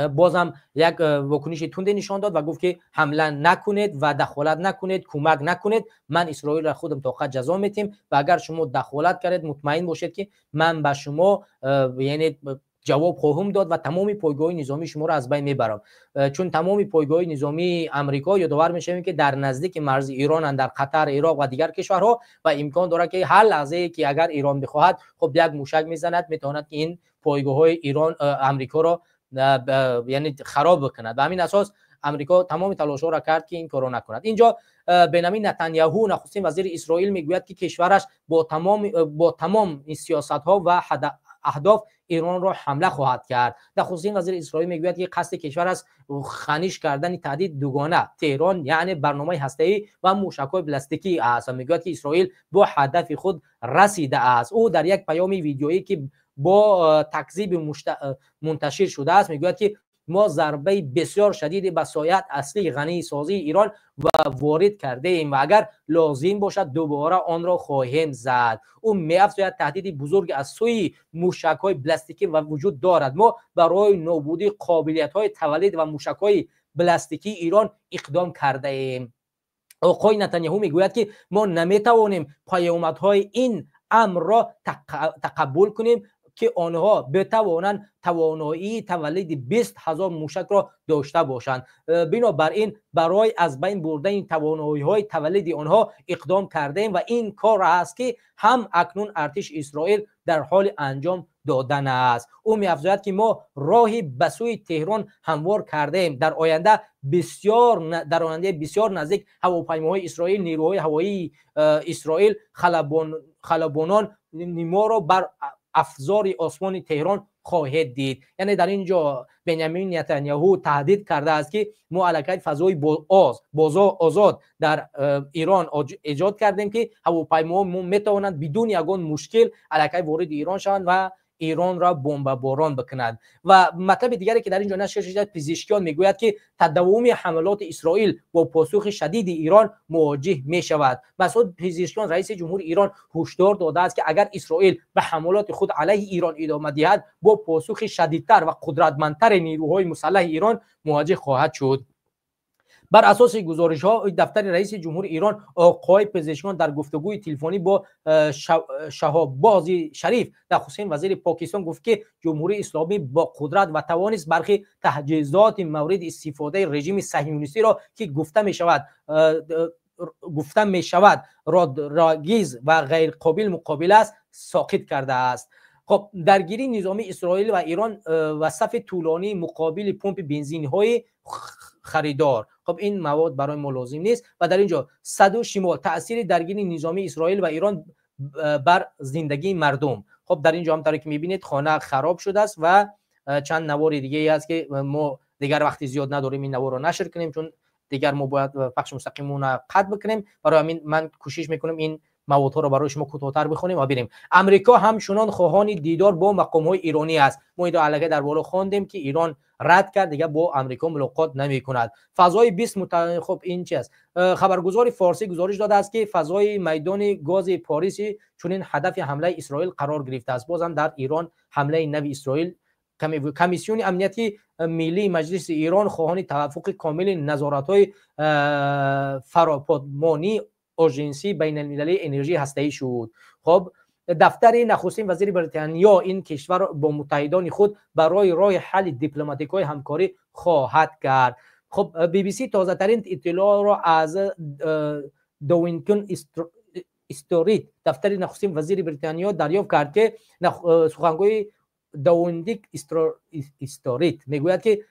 бозам як вокуниши тунде нишон дод ва гуфт, ки ҳамла накунед ва дахолат накунед, кӯмак накунед, ман Исроилро худам тоқат ҷазо метиҳем ва агар шумо дахолат кардед, мутмаин бошед, ки ман ба шумо яъне ҷавоб хоҳам дод ва тамоми пойгоҳи низомии шуморо аз байн мебарам. Чун тамоми пойгоҳи низомии Амрико, ёдовар мешавем, ки дар наздики марзи Иронанд, дар Қатар, Ироқ ва дигар кишварҳо, ва имкон дорад, ки ҳар лаҳзае, ки агар Ирон бихоҳад, хуб, як мушак мезанад, метавонад, ки ин пойгоҳҳои Ирон Амрикоро яъне хароб бикунад. Ба ҳамин асос Амрико тамоми талошҳоро кард, ки ин корро накунад. Инҷо Бенамин Натаняҳу, нахустин вазири Исроил, мегӯяд, ки кишвараш бо тамом сиёсатҳо ва аҳдоф Иронро ҳамла хоҳад кард. Нахустин вазири Исроил мегӯяд, ки қасди кишвар аст ханиш кардани таҳдид дугона Теҳрон, яъне барномаи ҳастаӣ ва мушакҳои баллистикӣ аст ва мегӯяд, ки Исроил бо ҳадафи худ расидааст. Ӯ дар як паёми видеоӣ, ки бо такзиби мунташир шудааст, мегӯяд, ки мо зарбаи бисёр шадиде ба сояи аслии ғанисозии Ирон ва ворид кардаем ва агар лозим бошад, дубора онро хоҳем зад. Ӯ меафзояд, таҳдиди бузурге аз сӯи мушакҳои баллистикӣ ва вуҷуд дорад. Мо барои нобудии қобилиятҳои таваллид ва мушакҳои баллистикии Ирон иқдом кардаем. Оқои Натаняҳу мегӯяд, ки мо наметавонем паёмадҳои ин амрро тақаббул кунем. ки онҳо битавонанд тавоноии таваллуди 20 ҳазор мушакро дошта бошанд. Бинобар ин барои аз байн бурдани тавоноиҳои таваллуди онҳо иқдом кардаем ва ин кор аст ки ҳам акнун артиши Исроил дар ҳоли анҷом додан аст. Ӯ меафзояд ки мо роҳи ба сӯи Теҳрон ҳамвор кардаем. Дар оянда бисёр наздик ҳавопаймоҳои Исроил, нерӯҳои ҳавоии Исроил халабонон моро бар афзори осмони Теҳрон хоҳед дид. Яъне дар ин ҷо Бенямин Нетаняҳу таҳдид кардааст ки мо аллакай фазои озод дар Ирон эҷод кардем ки ҳавопаймоҳо метавонанд бидуни ягон мушкил аллакай вориди Ирон шаванд ва Иронро бомбаборон бикунанд. Ва матлаби дигаре ки дар ин ҷо нашр шудааст, Пизишкиён мегӯяд ки тадаввуми ҳамалоти Исроил бо посухи шадиди Ирон мувоҷиҳ мешавад. Масъуд Пизишкиён, раиси ҷумҳури Ирон, ҳушдор додааст ки агар Исроил ба ҳамалоти худ алайҳи Ирон идома диҳад, бо посухи шадидтар ва қудратмандтари нерӯҳои мусаллаҳи Ирон мувоҷиҳ хоҳад шуд. Бар асоси гузоришҳо дафтари раиси ҷумҳури Ирон оқои Пизишкиён дар гуфтугӯи телефонӣ бо Шаҳобози Шариф, нахустин вазири Покистон, гуфт ки Ҷумҳурии Исломӣ бо қудрат ва тавонист бархи таҷҳизоти мавриди истифодаи режими саҳионистиро ки гуфта мешавад родрагиз ва ғайрқобил муқобила аст, соқит кардааст. Хоб, даргирии низомии Исроил ва Ирон ва сафи тӯлонии муқобили пумпи бензинҳои харидор. Хоб, ин мавод барои мо лозим нест. Ва дар ин ҷо саду шимол, таъсири даргирии низомии Исроил ва Ирон бар зиндагии мардум. Хоб, дар ин ҷо ҳам тавре ки мебинед, хона хароб шудааст ва чанд навори дигаре аст ки мо дигар вақти зиёд надорем ин наворро нашр кунем, чун дигар мо бояд пахши мустақимона қатъ бикунем. Барои ҳамин ман кӯшиш мекунам ин маводҳоро барои шумо кӯтоҳтар бихонем ва бинем. Амрико ҳамчунон хоҳони дидор бо мақомҳои иронӣ аст. Мо инро аллакай дар боло хондем ки Ирон рад кард, дигар бо Амрико мулоқот намекунад. Фазои 20 хоб, ин чи аст? Хабаргузори форсӣ гузориш додааст ки фазои майдони гози Пориси чунин ҳадафи ҳамлаи Исроил қарор гирифтааст. Бозам дар Ирон ҳамлаи нави Исроил. Комиссиони амнияти миллии Маҷлиси Ирон хоҳони таваффуқи комили назоратҳои фароподмонии Оҷенсии байналмилалии энергияи ҳастаӣ шуд. Хоб, дафтари нахустин вазири Британиё ин кишвар бо муттаҳидони худ барои роҳи ҳалли дипломатикҳои ҳамкорӣ хоҳад кард. Хоб, BBC тозатарин иттилоъро аз Даунинг Стрит, дафтари нахустин вазири Британиё, дарёфт кард ки сухангӯи Даунинг Стрит мегӯяд ки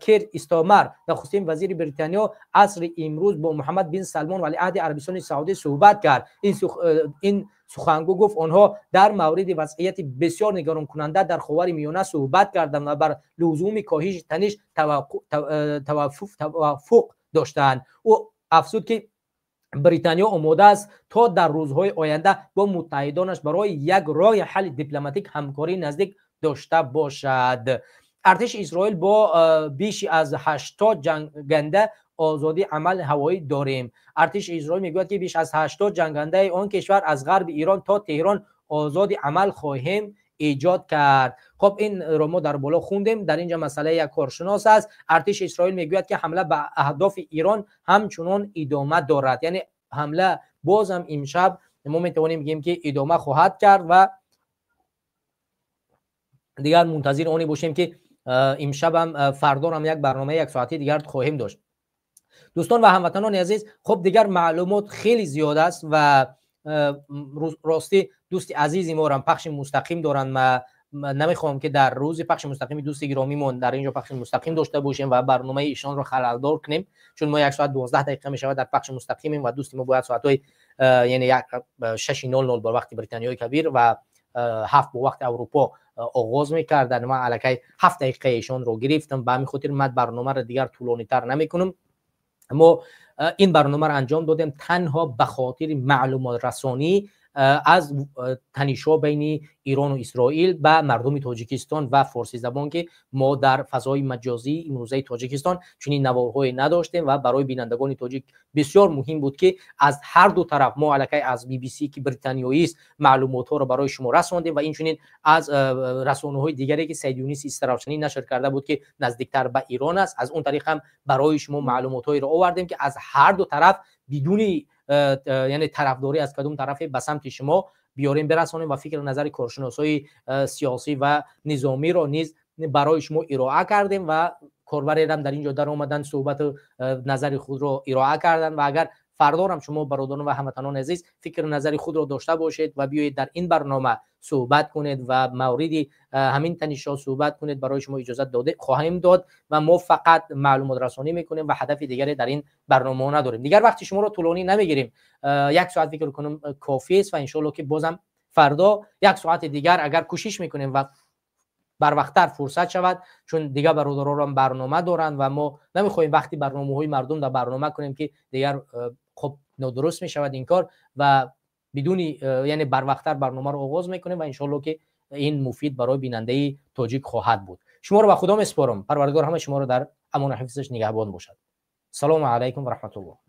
Кир Стамер, нахустин вазири Британиё, асри имрӯз бо Муҳаммад бин Салмон валиаҳди Арабистони Саудӣ суҳбат кард. Ин сухангӯ гуфт онҳо дар мавриди вазъияти бисёр нигаронкунанда дар Ховари Миёна суҳбат карданд ва бар лузуми коҳиши таниш таваффуқ доштанд. Ӯ афзуд ки Британиё омода аст то дар рӯзҳои оянда бо муттаҳидонаш барои як роҳи ҳалли дипломатик ҳамкории наздик дошта бошад. Артиши Исроил бо биши аз 80 ҷанганда озодии амал ҳавоӣ дорем. Артиши Исроил мегӯяд ки беш аз 80 ҷангандаи он кишвар аз ғарби Ирон то Теҳрон озоди амал хоҳем эҷод кард. Хоб, инро мо дар боло хондем. Дар ин ҷо масъалаи як коршинос аст. Артиши Исроил мегӯяд ки ҳамла ба аҳдофи Ирон ҳамчунон идома дорад. Яъне ҳамла бозам имшаб мо метавонем бигӯем ки идома хоҳад кард ва дигар мунтазири оне бошем ки имшабам фардорам як барномаи як соати дигар хоҳем дошт. Дӯстон ва ҳамватанони азиз, хуб, дигар маълумот хеле зиёд аст ва ростӣ дӯсти азизи морам пахши мустақим доранд. Ма намехоҳам ки дар рӯзи пахши мустақими дӯсти гиромимон дар ин ҷо пахши мустақим дошта бошем ва барномаи ишонро халалдор кунем, чун мо 1 соат 12 дақиқа мешавад дар пахши мустақимем ва дӯсти мо бояд соатҳои яъне 6:00 бо вақти Британиёи Кабир ва 7 бо вақти Аврупо оғоз мекарданд. Ман аллакай 7 дақиқаи ишонро гирифтам, ба ҳамин хотир ман барномаро дигар тӯлонитар намекунам. Мо ин барномаро анҷом додем танҳо ба хотири маълумотрасонӣ аз танишҳо байни Ирону Исроил ба мардуми Тоҷикистон ва форсизабон, ки мо дар фазои маҷозии имрӯзаи Тоҷикистон чунин наворҳое надоштем ва барои бинандагони тоҷик бисёр муҳим буд ки аз ҳар ду тараф мо аллакай аз BBC ки британиёист маълумотҳоро барои шумо расондем ва инчунин аз расонаҳои дигаре ки Саид Юнис Истаравшанӣ нашр карда буд ки наздиктар ба Ирон аст, аз он тариқ ҳам барои шумо маълумотҳоеро овардем ки аз ҳар ду тараф бидуни Яъне тарафдорӣ аз кадом тарафе ба самти шумо биёрем, бирасонем ва фикр назари коршиносҳои сиёсӣ ва низомиро низ барои шумо ироа кардем ва корбарерам дар ин ҷо даромаданд, суҳбату назари худро ироа карданд. Ва агар фардорам шумо, бародарон ва ҳамватанони азиз, фикру назари худро дошта бошед ва биёед дар ин барнома суҳбат кунед ва мавриди ҳамин танишҳо суҳбат кунед, барои шумо иҷозат дода хоҳем дод. Ва мо фақат маълумотрасонӣ мекунем ва ҳадафи дигаре дар ин барномаҳо надорем. Дигар вақти шуморо тӯлонӣ намегирем, як соат фикр кунам кофист ва иншоалло ки бозам фардо як соати дигар агар кӯшиш мекунем ва барвақттар фурсат шавад, чун дигар бародарорам барнома доранд ва мо намехоҳем вақти барномаҳои мардум дар барнома кунем, ки дигар хуб нодуруст мешавад ин кор. Ва бидуни яъне барвақттар барномаро оғоз мекунем ва иншоалло ки ин муфид барои бинандаи тоҷик хоҳад буд. Шуморо ба Худо месупорам. Парвардигор ҳама шуморо дар амону ҳифзаш нигаҳбон бошад. Салому алайкум ва раҳматуллоҳ.